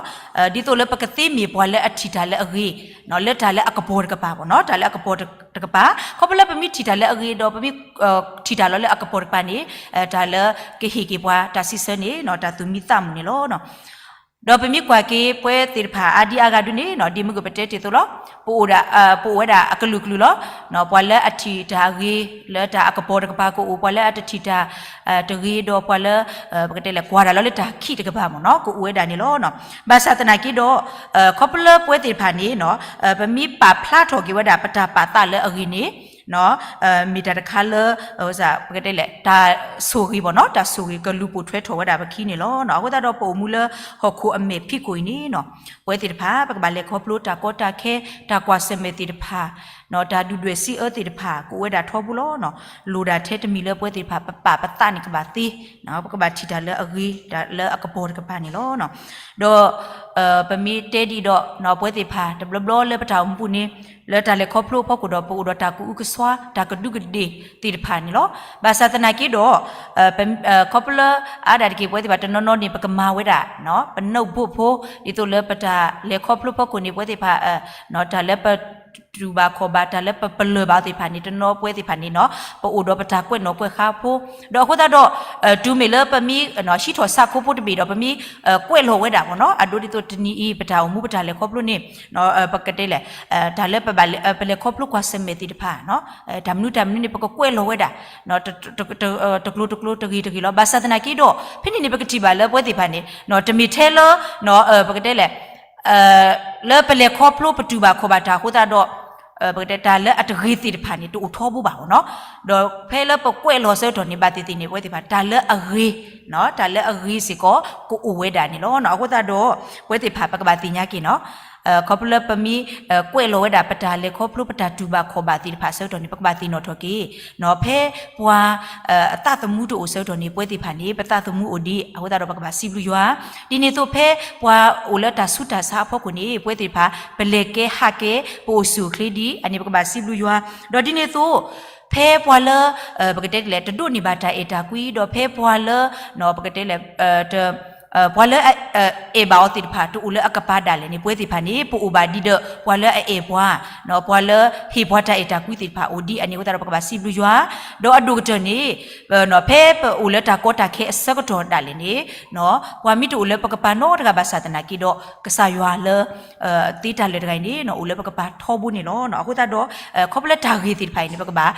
ဒ်သိးလၢပကသ့မ့ၢ်ပှၤလၢအထံၣ်တၢ်လၢအဂ့ၤ လၢတၢ်လၢအကပီၤတကပၤဘၣ်နီၤ, တၢ်လၢအကပီၤတကပၤ, ခီဖျိလၢပမ့ၢ်ထံၣ်တၢ်လၢအဂ့ၤဒီး ပမ့ၢ်ထံၣ်တၢ်လီၤလၢအကပီၤတကပၤန့ၣ် တၢ်လၢကဟ့ၣ်က့ၤပှၤတၢ်စံးဆၢန့ၣ် တၢ်သူၣ်မံသးမုာ်န့ၣ်လီၤ. ဒီးပမ့ၢ်ကွၢ်က့ၤပှၤသ့ၣ်တဖၣ်အါဒံအါဂၤဒုန့ၣ်နီၤ ဒ်မ့ၢ်ကပတဲတ့ၢ်အသိးလီၤ, ပအိၣ်ဝဲဒၣ်အကလုာ်ကလုာ်လီၤ. ပှၤလၢအထံၣ်တၢ်အဂ့ၤလၢတၢ်အကပီၤတကပၤကအိၣ်, ပှၤလၢအတထံၣ်တၢ်တဂ့ၤဒီးပှၤလၢ ပကတဲလဲၣ် ကွၢ်တၢ်လီၤလၢတၢ်ခံးတကပၤမ့ၢ်နီၤ ကအိၣ်ဝဲဒၣ်န့ၣ်လီၤ. ဘၣ်ဆၣ်သနာ်က့ဒီး ခီဖျိလၢပှၤသ့ၣ်တဖၣ်န့ၣ်နီၤ ပမ့ၢ်ပာ်ဖျါထီၣ်က့ၤဝဲဒၣ်ပတၢ်ပာ်သးလၢအဂ့ၤန့ၣ် မ့ၢ်တၢ်တခါလၢ ပကတဲလဲၣ် တၢ်ဆိၣ်ဂ့ၤဘၣ်နီၤ တၢ်ဆိၣ်ဂ့ၤကလူၤပိာ်ထွဲထီၣ်ဝဲဒၣ်ပခံန့ၣ်လီၤ. အဃိသတးဒီးပအိၣ်မူလၢဟီၣ်ခိၣ်အမဲာ်ဖံးခိၣ်အံၤန့ၣ်နီၤ ပှၤသ့ၣ်တဖၣ် ပကဘၣ်လဲၤခီဖျိတၢ်ကီတၢ်ခဲ တၢ်ကွၢ်ဆၢၣ်မဲာ်သ့ၣ်တဖၣ် တၢ်ဒုၣ်ဒွဲၣ်စံးအၢသ့ၣ်တဖၣ် ကအိၣ်ဝဲဒၣ်ထီဘိလီၤ. လိၣ်ဒၣ်ထဲတမံၤလၢပှၤသ့ၣ်တဖၣ် ပပာ်ပသးန့ၣ်ကဘၣ်သ့, ပကဘၣ်ထံၣ်တၢ်လၢအဂ့ၤ တၢ်လၢအကပီၤတကပၤန့ၣ်လီၤ. ဒီး ပမ့ၢ်တဲဒံးဒီး ပှၤသ့ၣ်တဖၣ်တဘျီဘျီလၢပတၢ်အိၣ်မူပူၤန့ၣ် လၢတၢ်လဲၤခီဖျိအဖီခိၣ်ဒီး ပအိၣ်ဒီးတၢ်ကအုကစွါ တၢ်ကဒူးကဒ့ၣ်သ့ၣ်တဖၣ်န့ၣ်လီၤ. ဘၣ်ဆၣ်သနာ်က့ဒီး ခီဖျိလၢအါဒၣ်တက့ၢ် ပှၤသ့ၣ်တဖၣ်တနီၤနီၤန့ၣ် ပကမၤဝဲဒၣ် ပနၢ်ဘိၣ်ဖိ ဒ်သိးလၢပတၢ်လဲၤခီဖျိဖီခိၣ်န့ၣ် ပှၤသ့ၣ်တဖၣ် တၢ်လၢပတူၢ်ဘၣ်ခီၣ်ဘၣ် တၢ်လၢပပလၢၢ်ဘၣ်သ့ၣ်တဖၣ်န့ၣ် တနီၤပှၤသ့ၣ်တဖၣ်န့ၣ်နီၤ ပအိၣ်ဒီးပတၢ်ကွဲးနီၣ်ကွဲးဃါဖိ, ဒီးအဃိသတးဒီး တုၤမ့ၢ်လၢပမ့ၢ်ဟံးထီၣ်ဆၣ်ခိဖိတဘ့ၣ်ဒီး ပမ့ၢ်ကွဲးလီၤဝဲဒၣ်မ့ၢ်နီၤ အဒိဒ်သိးတနံၤအံၤ ပတၢ်အိၣ်မူပတၢ်လဲၤခီဖျိန့ၣ် ပကတဲလဲၣ် တၢ်လၢပလဲၤခီဖျိကွၢ်ဆၢၣ်မဲာ်သ့ၣ်တဖၣ် တၢ်မနုၤတၢ်မနုၤန့ၣ် ပကကွဲးလီၤဝဲဒၣ် တကျိၤတကျိၤတဂ့ၤတဂ့ၤလီၤ. ဘၣ်ဆၣ်သနာ်က့ဒီး ဖဲန့ၣ်န့ၣ် ပကထံၣ်ဘၣ်လၢပှၤသ့ၣ်တဖၣ်န့ၣ် တမ့ၢ်ထဲလၢ ပကတဲလဲၣ် လၢပလဲၤခီဖျိပတူၢ်ဘၣ်ခီၣ်ဘၣ်တၢ်အဃိသတးဒီး ပကတဲတၢ်လၢအတဂ့ၤသ့ၣ်တဖၣ်န့ၣ် တအိၣ်ထီဘိဘၣ်မ့ၢ်နီၤ. ဒီးဖဲလၢပကွဲးလီၤဆၢကတီၢ်န့ၣ် ဘၣ်သ့ၣ်သ့ၣ်န့ၣ် ပှၤသ့ၣ်တဖၣ် တၢ်လၢအဂ့ၤ တၢ်လၢအဂ့ၤစ့ၢ်ကီး ကအိၣ်ဝဲဒၣ်န့ၣ်လီၤ. အဃိသတးဒီး ပှၤသ့ၣ်တဖၣ် ပကဘၣ်သ့ၣ်ညါက့ၤနီၤ ခီဖျိလၢပမ့ၢ် ကွဲးလီၤဝဲဒၣ်ပတၢ်လဲၤခီဖျိပတၢ်တူၢ်ဘၣ်ခီၣ်ဘၣ်သ့ၣ်တဖၣ်ဆၢကတီၢ်န့ၣ် ပကဘၣ်သ့ၣ်နီၣ်ထီၣ်က့ၤ ဖဲပှၤ အသးသမူတအိၣ်ဆၢကတီၢ်န့ၣ် ပှၤသ့ၣ်တဖၣ်န့ၣ် ပသးသမူအိၣ်ဒံး အဃိသတးဒီးပကဘၣ်စံးဘျုးယွၤ, ဒ်န့ၣ်အသိးဖဲ ပှၤအိၣ်လၢတၢ်ဆူးတၢ်ဆါအဖီခိၣ်န့ၣ် ပှၤသ့ၣ်တဖၣ် ပလဲၤကဲဟးကဲ ပအိၣ်ဆူၣ်အိၣ်ချ့ဒံး အန့ၣ်ပကဘၣ်စံးဘျုးယွၤ, ဒီးဒ်န့ၣ်အသိး ဖဲပှၤလၢ ပကတဲလဲၣ် တဒိးန့ၢ်ဘၣ်တၢ်အဲၣ်တၢ်ကွံ ဒီးဖဲပှၤလၢ ပကတဲလဲၣ် ပှၤလၢ အဲၣ်ဘၣ်အီၤသ့ၣ်တဖၣ် တအိၣ်လၢအကပၤဒၣ်လဲာ်န့ၣ် ပှၤသ့ၣ်တဖၣ်န့ၣ် ပအိၣ်ဘၣ်ဒံးဒီး ပှၤလၢအအဲၣ်ပှၤ ပှၤလၢဟ့ၣ်ပှၤတၢ်အဲၣ်တၢ်ကွံသ့ၣ်တဖၣ်အိၣ်ဒံး အန့ၣ်အဃိသတးဒီး ပကဘၣ်စံးဘျုးယွၤ, ဒီးအဒိၣ်ကတၢၢ်န့ၣ် ဖဲပအိၣ်လၢတၢ်ကီတၢ်ခဲအဆၢကတီၢ်ဒၣ်လဲာ်န့ၣ် ပှၤမ့ၢ်တအိၣ်လၢပကပၤနီတဂၤဘၣ်ဆၣ်သနာ်က့ဒီး ကစၢ်ယွၤလၢ သ့တၢ်လၢာ်တဂၤအံၤန့ၣ် အိၣ်လၢပကပၤထီဘိန့ၣ်လီၤ. အဃိသတးဒီး ခီဖျိလၢတၢ်ဂ့ၤသ့ၣ်တဖၣ်အံၤန့ၣ် ပကဘၣ်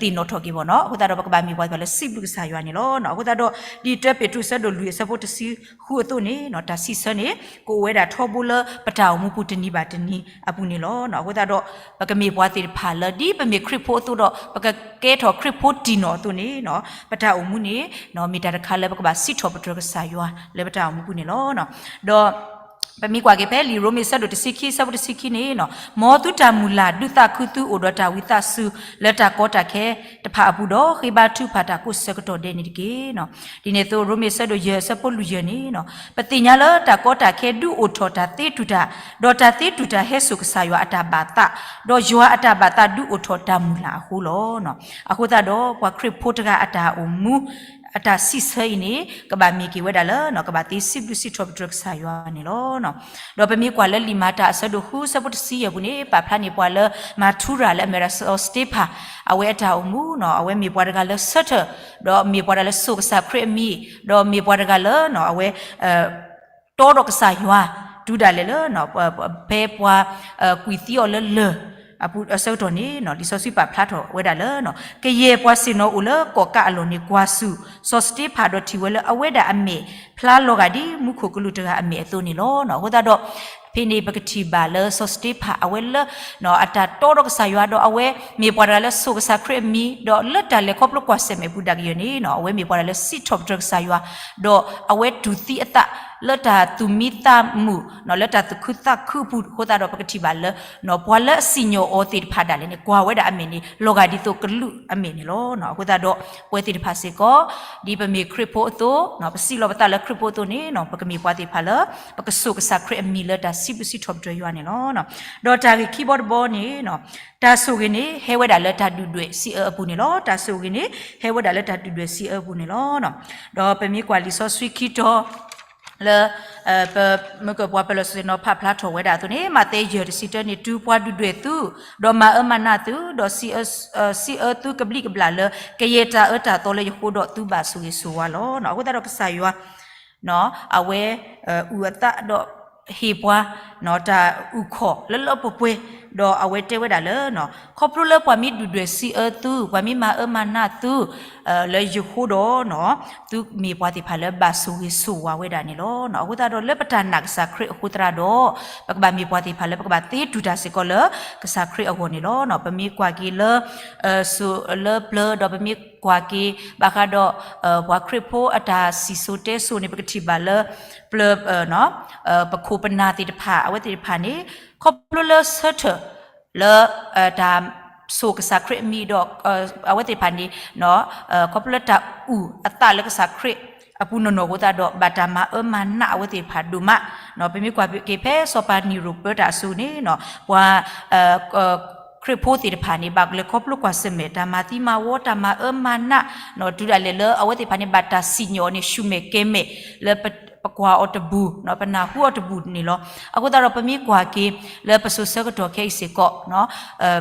သ့ၣ်နီၣ်ထီၣ်က့ၤဘၣ်နီၤ. အဃိသတးဒီး ပကဘၣ်မ့ၢ်ပှၤသ့ၣ်တဖၣ်လၢစံးဘျုးကစၢ်ယွၤန့ၣ်လီၤ. အဃိသတးဒီး ဒ်တၢပ့းတရူးအဆၢဒိၣ်လွံၢ်အဆၢဖိတဆံဃုအသိးန့ၣ် တၢ်စံးဆၢန့ၣ် ကအိၣ်ဝဲဒၣ်ထီဘိလၢပတၢ်အိၣ်မူပူၤတနံၤဘၣ်တနံၤအပူၤန့ၣ်လီၤ. အဃိသတးဒီး ပကမ့ၢ်ပှၤသ့ၣ်တဖၣ်လၢ ဒ်ပမ့ၢ်ခရံာ်ဖိအသိးဒီး ပကကဲထီၣ်ခရံာ်ဖိတံၢ်နီၣ်အသိးန့ၣ် ပတၢ်အိၣ်မူန့ၣ် မ့ၢ်တၢ်တခါလၢပကဘၣ်စံးထီၣ်ပတြၢၤကစၢ်ယွၤလၢပတၢ်အိၣ်မူပူၤန့ၣ်လီၤ. ဒီး ပမ့ၢ်ကွၢ်က့ၤဖဲလံာ်ရိမ့ၤအဆၢဒိၣ်တဆံခံ အဆၢဖိတဆံခံန့ၣ် မ်သုတၢ်မုၢ်လၢ်ဒုးသးခုသုအိၣ်ဒီးတၢ်ဝံသးစူၤလၢတၢ်ကီတၢ်ခဲတဖၣ်အပူၤဒီး ဃ့ဘါထုကဖၣ်တၢ်ကိးဆၢကတီၢ်ဒဲးန့ၣ်တက့ၢ်. ဒ်န့ၣ်အသိး ရိမ့ၤအဆၢဒိၣ်ယဲၢ်အဆၢဖိလွံၢ်ယဲၢ်န့ၣ် ပသ့ၣ်ညါလၢတၢ်ကီတၢ်ခဲဒုးအိၣ်ထီၣ်တၢ်သ့တူၢ်တၢ်, ဒီးတၢ်သ့တူၢ်တၢ်ဟဲစိာ်ကစၢ်ယွၤအတၢ်ဘၣ်သး, ဒီးယွၤအတၢ်ဘၣ်သးဒုးအိၣ်ထီၣ်တၢ်မုၢ်လၢ်အဃိလီၤ. အဃိသတးဒီး ပှၤခရံာ်ဖိတဂၤအတၢ်အိၣ်မူ အတၢ်စံးဆၢအံၤန့ၣ် ကဘၣ်မ့ၢ်က့ၤဝဲဒၣ်လၢ ကဘၣ်သ့စံးဘျုးစံးထီၣ်ပတြၢၤကစၢ်ယွၤန့ၣ်လီၤ. ဒီးပမ့ၢ်ကွၢ်လၢလံာ်မၤတၢ်အဆၢဒိၣ်ဃုအဆၢဖိတဆံယဲၢ်ပူၤန့ၣ် ပာ်ဖျါန့ၢ်ပှၤလၢ မၤထူရၤလၢအမ့ၢ်ဝဲဒၣ်စီၤစတ့ဖၣ် အဝဲအတၢ်အိၣ်မူ အဝဲမ့ၢ်ပှၤတဂၤလၢဆၢထၢၣ် ဒီးမ့ၢ်ပှၤတဂၤလၢစိာ်ကစၢ်ခရံာ်အမံၤ ဒီးမ့ၢ်ပှၤတဂၤလၢ အဝဲ တီဒီးကစၢ်ယွၤ တုၤဒၣ်လဲာ်လၢ ဖဲပှၤ ကွံာ်သံအီၤလၢလၢၢ်အပူၤအဆၢကတီၢ်န့ၣ် လံာ်စီဆှံပာ်ဖျါထီၣ်ဝဲဒၣ်လၢ ကယဲၢ်ပှၤဆ့ၣ်နီၤအိၣ်လၢကီၣ်ကးအလီၢ်န့ၣ် ကွၢ်ဆူၣ်စီၤစတ့ဖၣ်ဒီးထံၣ်ဝဲလၢအဝဲဒၣ်အမဲာ် ဖျါလီၤဂာ်ဒ်မူခိၣ်ကလူးတဂၤအမဲာ်အသိးန့ၣ်လီၤ. အဃိသတးဒီး ဖဲန့ၣ်ပကထံၣ်ဘၣ်လၢစီၤစတ့ဖၣ်အဝဲလၢ အတၢ်တီဒီးကစၢ်ယွၤဒီးအဝဲမ့ၢ်ပှၤတဂၤလၢစိာ်ကစၢ်ခရံာ်အမံၤ ဒီးလၢတၢ်လဲၤခီဖျိကွၢ်ဆၢၣ်မဲာ်ပူၤဒၣ်ကယဲၢ်န့ၣ် အဝဲမ့ၢ်ပှၤတဂၤလၢစံးထီၣ်ပတြၢၤကစၢ်ယွၤ ဒီးအဝဲတူၢ်သံအသးလၢတၢ်သူၣ်မံသးမုာ် လၢတၢ်သူၣ်ခုသးခုအပူၤအဃိသတးဒီး ပကထံၣ်ဘၣ်လၢ ပှၤလၢအစံၣ်ညီၣ်အီၤသ့ၣ်တဖၣ်ဒၣ်လဲာ်န့ၣ် ကွၢ်ဝဲဒၣ်အမဲာ်န့ၣ် လီၤဂာ်ဒ်သိးကလူးအမဲာ်န့ၣ်လီၤ. အဃိသတးဒီး ပဝဲသ့ၣ်တဖၣ်စ့ၢ်ကီး ဒ်ပမ့ၢ်ခရံာ်ဖိအသိး ပစံးလီၤပသးလၢခရံာ်ဖိအသိးန့ၣ် ပကမ့ၢ်ပှၤသ့ၣ်တဖၣ်လၢ ပကစိာ်ကစၢ်ခရံာ်အမံၤလၢတၢ်စံးဘျုးစံးထီၣ်ပတြၢၤယွၤန့ၣ်လီၤ. ဒီးတၢ်ဂ့ၢ်ခံဘီတဘီန့ၣ် တၢ်ဆိၣ်ဂ့ၤန့ၣ် ဟဲဝဲဒၣ်လၢတၢ်ဒုၣ်ဒွဲၣ်စံးအၢအပူၤန့ၣ်လီၤ. တၢ်ဆိၣ်ဂ့ၤန့ၣ် ဟဲဝဲဒၣ်လၢတၢ်ဒုၣ်ဒွဲၣ်စံးအၢအပူၤန့ၣ်လီၤ. ဒီးပမ့ၢ်ကွၢ်လံာ်စီဆှံခံတီၤ လၢ ပမ့ၢ်ကပှၤပၢၤလီၢ်ဆ့ၣ်နီၤဖးဖျါထီၣ်ဝဲဒၣ်အသိးန့ၣ် မးသဲယဲၢ်တဆံတၢန့ၣ် တုၤပှၤဒုၣ်ဒွဲၣ်သု ဒီးမၤအၢမၤနးသု ဒီးစံးအၢသုကဘျံးကဘျၣ်လၢ ကယဲၢ်တၢ်အၢတၢ်သီလၢယဃိဒီး သုဘၣ်ဆိၣ်ဂ့ၤဆိၣ်ဝါလီၤ. အဃိသတးဒီးကစၢ်ယွၤ အဝဲ အုၣ်အသးဒီးဟ့ၣ်ပှၤ တၢ်အုၣ်ခီၣ်လၢလၢပှဲၤပှဲၤ, ဒီးအဝဲတဲဝဲဒၣ်လၢ ခီဖျိလၢပှၤမ့ၢ်ဒုၣ်ဒွဲၣ်စံးအၢသု, ပှၤမ့ၢ်မၤအၢမၤနးသု လၢယဃိဒီး သုမ့ၢ်ပှၤသ့ၣ်တဖၣ်လၢဘၣ်ဆိၣ်ဂ့ၤဆိၣ်ဝါဝဲဒၣ်န့ၣ်လီၤ. အဃိသတးဒီးလၢပတၢ်နာ်ကစၢ်ခရံာ်အဃိသတးဒီး ပကဘၣ်မ့ၢ်ပှၤသ့ၣ်တဖၣ်လၢပကဘၣ်သ့တူၢ်တၢ်စ့ၢ်ကီးလၢကစၢ်ခရံာ်အဂီၢ်န့ၣ်လီၤ. ပမ့ၢ်ကွၢ်က့ၤလၢ စိၤလၢပျၢၤ ဒီးပမ့ၢ်ကွၢ်က့ၤ ဘၣ်ဃးဒီး ပှၤခရံာ်ဖိအတၢ်စံၣ်စိၤတဲစိၤန့ၣ် ပကထံၣ်ဘၣ်လၢ ပျၢၤ ပခိၣ်ပနၢ်သ့ၣ်တဖၣ် အဝဲသ့ၣ်တဖၣ်န့ၣ် ခီဖျိလၢဆၢထၢၣ်လၢ တၢ်ဆိၣ်ကစၢ်ခရံာ်အမံၤဒီး အဝဲသ့ၣ်တဖၣ်န့ၣ် ခီဖျိလၢတၢ်အုၣ်အသးလၢကစၢ်ခရံာ်အပူၤနီၢ်နီၢ်အဃိသတးဒီး ဘၣ်တၢ်မၤအၢမၤနးအဝဲသ့ၣ်တဖၣ်ဒိၣ်မး. ပမ့ၢ်ကွၢ်က့ၤဖဲစီၤပၤနံၤရိၣ်ပၢတၢ်အစိၤန့ၣ် ပှၤ ခရံာ်ဖိသ့ၣ်တဖၣ်န့ၣ် ဘၣ်လဲၤခီဖျိကွၢ်ဆၢၣ်မဲာ် တၢ်မၤသံမၤဝီ တၢ်မၤအၢမၤနး တုၤဒၣ်လဲာ်လၢအဝဲသ့ၣ်တဖၣ်န့ၣ် ဘၣ်တၢ်စံၣ်ညီၣ်န့ၣ် ဆူၣ်မဲာ်ကဲၤမဲာ် လၢပကွၢ်အီၤတဘူၣ် ပနၢ်ဟူအီၤတဘူၣ်န့ၣ်လီၤ. အဃိသတးဒီး ပမ့ၢ်ကွၢ်က့ၤလၢပစိၤဆၢကတီၢ်ခဲအံၤစ့ၢ်ကီး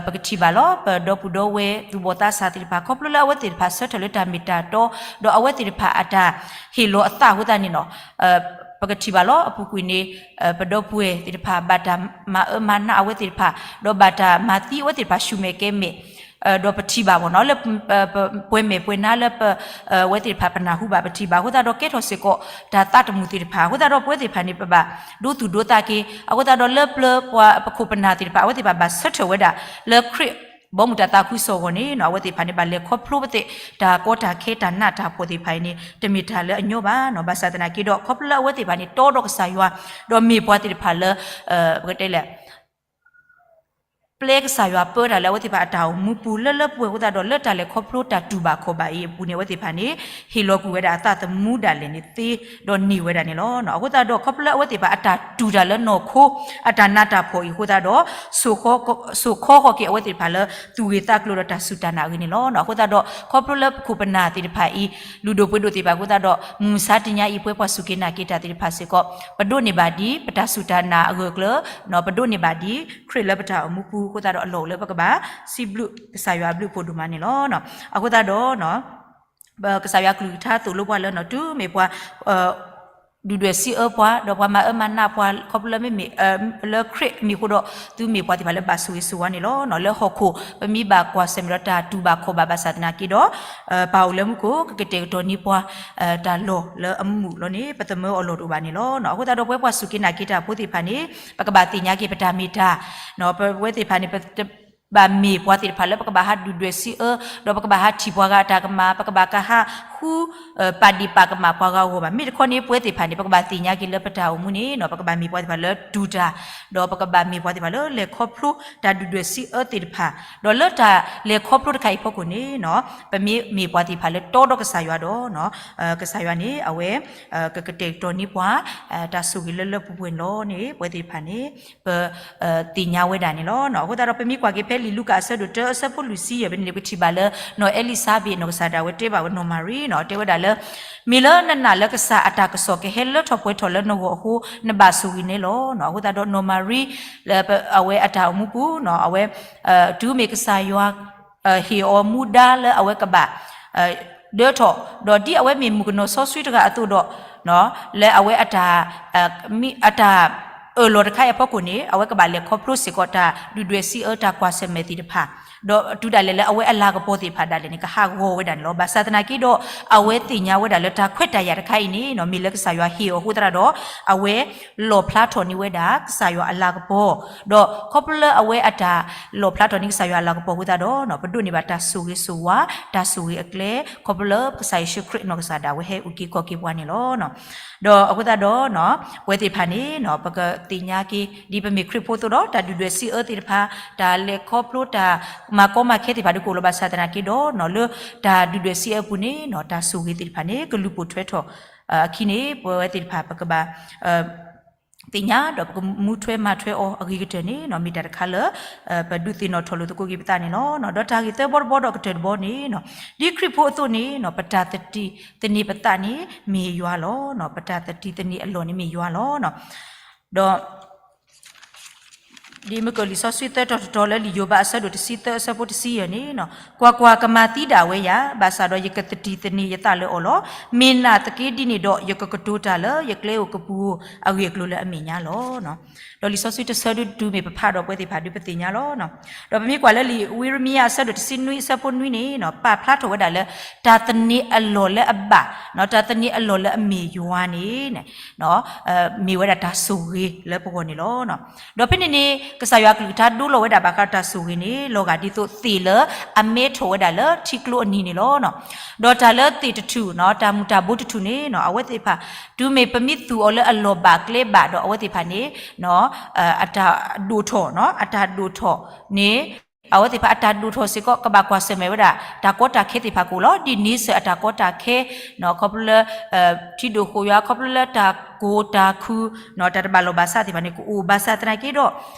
ပကထံၣ်ဘၣ်လီၤ ပဒီပုၢ်ဒီဝဲၢ်သူၣ်ဘီၣ်သးစၢ်သ့ၣ်တဖၣ် ခီဖျိလၢအဝဲသ့ၣ်တဖၣ်ဆၢထၢၣ်လၢတၢ်မ့ၢ်တၢ်တီ ဒီးအဝဲသ့ၣ်တဖၣ်အတၢ်ဟ့ၣ်လီၤအသးအဃိသတးန့ၣ်လီၤ. ပကထံၣ်ဘၣ်လီၤ အပူၤကွံာ်န့ၣ် ပဒီပုၢ်ဝဲၢ်သ့ၣ်တဖၣ် ဘၣ်တၢ်မၤအၢမၤနးအဝဲသ့ၣ်တဖၣ် ဒီးဘၣ်တၢ်မၤသံအဝဲသ့ၣ်တဖၣ် ဆူၣ်မဲာ်ကဲၤမဲာ် ဒီးပထံၣ်ဘၣ်မ့ၢ်နီၤ လၢ ပှဲၤမဲာ်ပှဲၤနါလၢပ အဝဲသ့ၣ်တဖၣ်ပနၢ်ဟူဘၣ် ပထံၣ်ဘၣ်အဃိသတးဒီး ကဲထီၣ်စ့ၢ်ကီး တၢ်သးတမုာ်သ့ၣ်တဖၣ် အဃိသတးဒီး ပဝဲသ့ၣ်တဖၣ်န့ၣ် ပဘၣ်ဒိသူၣ်ဒိသးက့ၤ အဃိသတးဒီး လၢပျၢၤပှၤပခိၣ်ပနၢ်သ့ၣ်တဖၣ် အဝဲသ့ၣ်တဖၣ်ဘၣ်ဆၢထၢၣ်ဝဲဒၣ် လၢခရံာ်ဘီမုၢ်တၢ်သးခုကစီၣ်အဂီၢ်န့ၣ်နီၤ အဝဲသ့ၣ်တဖၣ်န့ၣ် ဘၣ်လဲၤခီဖျိပသ့ၣ် တၢ်ကီတၢ်ခဲတၢ်နးတၢ်ဖှီၣ်သ့ၣ်တဖၣ်အံၤန့ၣ် တမ့ၢ်တၢ်လၢအညီဘၣ်နီၤ ဘၣ်ဆၣ်သနာ်က့ဒီး ခီဖျိလၢအဝဲသ့ၣ်တဖၣ်န့ၣ် တီဒီးကစၢ်ယွၤ ဒီးမ့ၢ်ပှၤသ့ၣ်တဖၣ်လၢ ပကတဲလဲၣ် ပျဲကစၢ်ယွၤပၢတၢ်လၢအဝဲသ့ၣ်တဖၣ်အတၢ်အိၣ်မူပူၤ လၢလၢပှဲၤပှဲၤအဃိသတးဒီး လၢတၢ်လဲၤခီဖျိတၢ်တူၢ်ဘၣ်ခီၣ်ဘၣ်အံၤအပူၤန့ၣ် အဝဲသ့ၣ်တဖၣ်န့ၣ် ဟ့ၣ်လီၤကွံာ်ဝဲဒၣ်အသးသမူဒၣ်လဲာ်န့ၣ်သ့ ဒီးန့ၢ်ဝဲဒၣ်န့ၣ်လီၤ. အဃိသတးဒီး ခီဖျိလၢအဝဲသ့ၣ်တဖၣ်အတၢ်တူၢ်တၢ်လၢနီၢ်ခိ အတၢ်နးတၢ်ဖှီၣ်အံၤအဃိသတးဒီး စိာ်ခီဃီၤက့ၤအဝဲသ့ၣ်တဖၣ်လၢသူၣ်ဂ့ၤသးကျိၤဒီးတၢ်စူၢ်တၢ်နာ်အဂ့ၢ်န့ၣ်လီၤ. အဃိသတးဒီး ခီဖျိလၢပခိၣ်ပနၢ်သ့ၣ်တဖၣ်အံၤ လုၢ်ဒိၣ်ပှ့ၤဒိၣ်သ့ၣ်တဖၣ်အဃိသတးဒီး မုၢ်မဆါတနံၤအံၤ ပဝဲပှၤစူၢ်က့ၤနာ်က့ၤတၢ်သ့ၣ်တဖၣ်စ့ၢ်ကီး ပဒိးန့ၢ်ဘၣ်ဒ် ပတၢ်စူၢ်တၢ်နာ်အဂၢၢ်အကျၢၤ ပဒိးန့ၢ်ဘၣ်ဒ် ခရံာ်လၢပတၢ်အိၣ်မူပူၤအဃိသတးဒီး အလီၢ်အိၣ်လၢပကဘၣ်စံးဘျုးကစၢ်ယွၤအဘျုးအဖှိၣ်ဒိၣ်မးန့ၣ်လီၤ. အဃိသတးဒီး ကစၢ်ယွၤကလုၢ်ကထါသိၣ်လိပှၤလၢ တုၤမ့ၢ်ပှၤ ဒုၣ်ဒွဲၣ်စံးအၢပှၤ ဒီးပှၤမၤအၢမၤနးပှၤ ခီဖျိလၢမ့မ့ၢ် လၢခရံာ်အမံၤအဃိဒီး သုမ့ၢ်ပှၤသ့ၣ်တဖၣ်လၢဘၣ်ဆိၣ်ဂ့ၤဆိၣ်ဝါန့ၣ်လီၤ. လၢဟီၣ်ခိၣ် ပမ့ၢ်ဘၣ်ကွၢ်ဆၢၣ်မဲာ်ဒီးတၢ်တူၢ်ဘၣ်ခီၣ်ဘၣ်ဘၣ်ဆၣ်သနာ်က့ဒီး ပၢ်အိၣ်လၢမူခိၣ် ကကတဲာ်ကတီၤန့ၢ်ပှၤ တၢ်လီၢ်လၢအမုာ်လီၤန့ၣ် ပသမၢအီၤလီၢ်တအိၣ်ဘၣ်န့ၣ်လီၤ. အဃိသတးဒီး ပဝဲပှၤစူၢ်က့ၤနာ်က့ၤတၢ်ဖိသ့ၣ်တဖၣ်န့ၣ် ပကဘၣ်သ့ၣ်ညါက့ၤပတၢ်မ့ၢ်တၢ် ပဝဲသ့ၣ်တဖၣ်န့ၣ် ပ ဘၣ်မ့ၢ်ပှၤသ့ၣ်တဖၣ်လၢပကဘၣ်ဟးဒုၣ်ဒွဲၣ်စံးအၢ ဒီးပကဘၣ်ဟးထံၣ်ပှၤဂၤအတၢ်ကမၣ် ပကဘၣ်ကဟးဃု ပာ်ဒ့ၣ်ပာ်ကမၣ်ပှၤဂၤအဂီၢ်ဘၣ်. မ့ၢ်တခီန့ၣ် ပဝဲသ့ၣ်တဖၣ်န့ၣ် ပကဘၣ်သ့ၣ်ညါက့ၤလၢပတၢ်အိၣ်မူန့ၣ် ပကဘၣ်မ့ၢ်ပှၤသ့ၣ်တဖၣ်လၢတူၢ်တၢ် ဒီးပကဘၣ်မ့ၢ်ပှၤသ့ၣ်တဖၣ်လၢလဲၤခီဖျိတၢ်ဒုၣ်ဒွဲၣ်စံးအၢသ့ၣ်တဖၣ် ဒီးလၢတၢ်လဲၤခီဖျိတခါအံၤအဖီခိၣ်န့ၣ် ပမ့ၢ်မ့ၢ်ပှၤသ့ၣ်တဖၣ်လၢတီဒီးကစၢ်ယွၤဒီး ကစၢ်ယွၤန့ၣ် အဝဲ ကကတဲာ်ကတီၤန့ၢ်ပှၤ တၢ်ဆိၣ်ဂ့ၤလၢလၢပှဲၤပှဲၤန့ၣ်လီၤန့ၣ် ပဝဲသ့ၣ်တဖၣ်န့ၣ် ပ သ့ၣ်ညါဝဲဒၣ်န့ၣ်လီၤ. အဃိသတးဒီး ပမ့ၢ်ကွၢ်က့ၤဖဲလံာ်လူၤကၣ်အဆၢဒိၣ်တၢ အဆၢဖိလွံၢ်ဆံယဲၢ်ဖဲန့ၣ် ပထံၣ်ဘၣ်လၢ နီၢ်အဲလံၤစါဘ့း နီၢ်ကစၢ်ဒၣ်ဝဲတဲဘၣ်ဝဲနီၢ်မၤရံနီၤ တဲဝဲဒၣ်လၢ မ့ၢ်လၢနနာ်လၢကစၢ်အတၢ်ကစီၣ်ကဟဲလၢထီၣ်ပှဲၤထီၣ်လၢနဂီၢ်အဃိ နဘၣ်ဆိၣ်ဂ့ၤန့ၣ်လီၤ. အဃိသတးဒီးနီၢ်မၤရံ လၢအဝဲအတၢ်အိၣ်မူပူၤနီၤ အဝဲ တုၤမ့ၢ်ကစၢ်ယွၤ ဟ့ၣ်အီၤမူဒါလၢအဝဲကဘၣ် ဒၢထီၣ် ဒီးဒ်အဝဲမ့ၢ်မုၣ်ကနီၤစီဆှံတဂၤအသိးဒီး လၢအဝဲအတၢ် မ့ၢ်အတၢ်အၢၣ်လီၤတခါအံၤအဖီခိၣ်န့ၣ် အဝဲကဘၣ်လဲၤခီဖျိစ့ၢ်ကီးတၢ်ဒုၣ်ဒွဲၣ်စံးအၢတၢ်ကွၢ်ဆၢၣ်မဲာ်သ့ၣ်တဖၣ် ဒီးတုၤဒၣ်လဲာ်လၢအဝဲအလၤကပီၤသ့ၣ်တဖၣ်ဒၣ်လဲာ်န့ၣ် ကဟးဂီၤဝဲဒၣ်န့ၣ်လီၤ. ဘၣ်ဆၣ်သနာ်က့ဒီး အဝဲသ့ၣ်ညါဝဲဒၣ်လၢတၢ်ခွဲးတၢ်ယာ်တခါအံၤန့ၣ်နီၤ မ့ၢ်လၢကစၢ်ယွၤဟ့ၣ်အီၤအဃိသတးဒီး အဝဲလီၣ်ဖျါထီၣ်န့ၢ်ဝဲဒၣ်ကစၢ်ယွၤအလၤကပီၤ ဒီးခီဖျိလၢအဝဲအတၢ်လီၣ်ဖျါထီၣ်န့ၢ်ကစၢ်ယွၤအလၤကပီၤအဃိသတးဒီး ပဒိးန့ၢ်ဘၣ်တၢ်ဆိၣ်ဂ့ၤဆိၣ်ဝါ တၢ်ဆိၣ်ဂ့ၤအကျဲ ခီဖျိလၢကစၢ်ယ့ၣ်ၡူးခရံာ်နီၢ်ကစၢ်ဒၣ်ဝဲဟဲအုၣ်က့ၤခီၣ်က့ၤပှၤန့ၣ်လီၤ. ဒီးအဃိသတးဒီး ပဝဲသ့ၣ်တဖၣ်န့ၣ် ပကသ့ၣ်ညါက့ၤ ဒ်ပမ့ၢ်ခရံာ်ဖိအသိးဒီး တၢ်ဒုၣ်ဒွဲၣ်စံးအၢသ့ၣ်တဖၣ် တၢ်လဲၤခီဖျိတၢ်မၤကီမၤခဲသ့ၣ်တဖၣ်ဒုးကအိၣ်လီၤ. ဘၣ်ဆၣ်သနာ်က့ဒီး လၢတၢ်ဒုၣ်ဒွဲၣ်စံးအၢပူၤန့ၣ် တၢ်ဆိၣ်ဂ့ၤသ့ၣ်တဖၣ်န့ၣ် ကလူၤပိာ်ထွဲထီၣ်အခံန့ၣ် ပဝဲသ့ၣ်တဖၣ်ပကဘၣ် သ့ၣ်ညါဒီးပကမူထွဲမၤထွဲအီၤအဂ့ၤကတၢၢ်န့ၣ် မ့ၢ်တၢ်တခါလၢ ပဒုးသ့ၣ်နီၣ်ထီၣ်လိာ်သကိးက့ၤပသးန့ၣ်လီၤ. ဒီးတၢ်ဂ့ၢ်သၢဘီတဘီဒီးကတၢၢ်တဘီန့ၣ် ဒ်ခရံာ်ဖိအသိးန့ၣ် ပတၢ်သတံၢ်သန့ၤပသးန့ၣ်မ့ၢ်ယွၤလီၤ. ပတၢ်သတံၢ်သန့ၤအလီၢ်န့ၣ်မ့ၢ်ယွၤလီၤ. ဒီး ဒ်မုၢ်ကၢၢ်လံာ်စီဆှံသၢတီၤတတီၤလၢလံာ်ယိၤဘးအဆၢဒိၣ်တဆံသၢအဆၢဖိတဆံယဲၢ်န့ၣ်, ကွၢ်ကွၢ်, ကမၤသံဒၣ်ဝဲယၤ, ဘၣ်ဆၣ်ဒီးယကသတံၤသန့ၤယသးလၢအီၤလီၤ. မ့ၢ်နာ်သက့ဒ်န့ၣ်ဒီး ယကကတိၤတၢ်လၢယကျဲဧိၤကပူၤဧိၤအဂ့ၢ်အကျိၤလၢအမဲာ်ညါလီၤ. ဒီးလံာ်စီဆှံတဆၢဒုဒုမ့ၢ်ပဖးဒီးပဝဲသ့ၣ်တဖၣ်ဒုပသ့ၣ်ညါလီၤ. ဒီးပမ့ၢ်ကွၢ်လၢလံာ်ဝံရမံယၤအဆၢဒိၣ်တဆံနွံအဆၢဖိနွံန့ၣ်, ပာ်ဖျါထီၣ်ဝဲဒၣ်လၢ တၢ်သန့ၤအလီၢ်လၢအဘၣ်, တၢ်သန့ၤအလီၢ်လၢအမ့ၢ်ယွၤန့ၣ် မ့ၢ်ဝဲဒၣ်တၢ်ဆိၣ်ဂ့ၤလၢပဂီၢ်န့ၣ်လီၤ. ဒီးဖဲန့ၣ်န့ၣ် ကစၢ်ယွၤအကလုၢ်ကထါဒိလီၤဝဲဒၣ်ဘၣ်ဃးတၢ်ဆိၣ်ဂ့ၤန့ၣ် လီၤဂာ်ဒ်သိးသ့ၣ်လၢအမဲထီၣ်ဝဲဒၣ်လၢထံကျိအနံၤန့ၣ်လီၤ. ဒီးတၢ်လၢသ့ၣ်တထူၣ်, တၢ်မူၤတၢ်ဘိတထူၣ်န့ၣ် အဝဲသ့ၣ်တဖၣ် တုၤမ့ၢ်ပမ့ၢ်သူၣ်အီၤလၢအလီၢ်ဘၣ်ကျဲဘၣ်ဒီး အဝဲသ့ၣ်တဖၣ်န့ၣ် အတၢ်ဒိၣ်ထီၣ်, အတၢ်ဒိၣ်ထီၣ်န့ၣ် အဝဲသ့ၣ်တဖၣ်အတၢ်ဒိၣ်ထီၣ်စ့ၢ်ကီး ကဘၣ်ကွၢ်ဆၢၣ်မဲာ်ဝဲဒၣ် တၢ်ကီတၢ်ခဲသ့ၣ်တဖၣ်ကအိၣ်လီၤ. ဒ်န့ဆၢၣ်အတၢ်ကီတၢ်ခဲ ခီဖျိလၢ ထံဒိၣ်ဃိၣ်ယွၤ ခီဖျိလၢတၢ်ကိၢ်တၢ်ခုၣ် တၢ်တဘၣ်လီၢ်ဘၣ်စးသ့ၣ်တဖၣ်န့ၣ် ကအိၣ်ဘၣ်ဆၣ်သနာ်က့ဒီး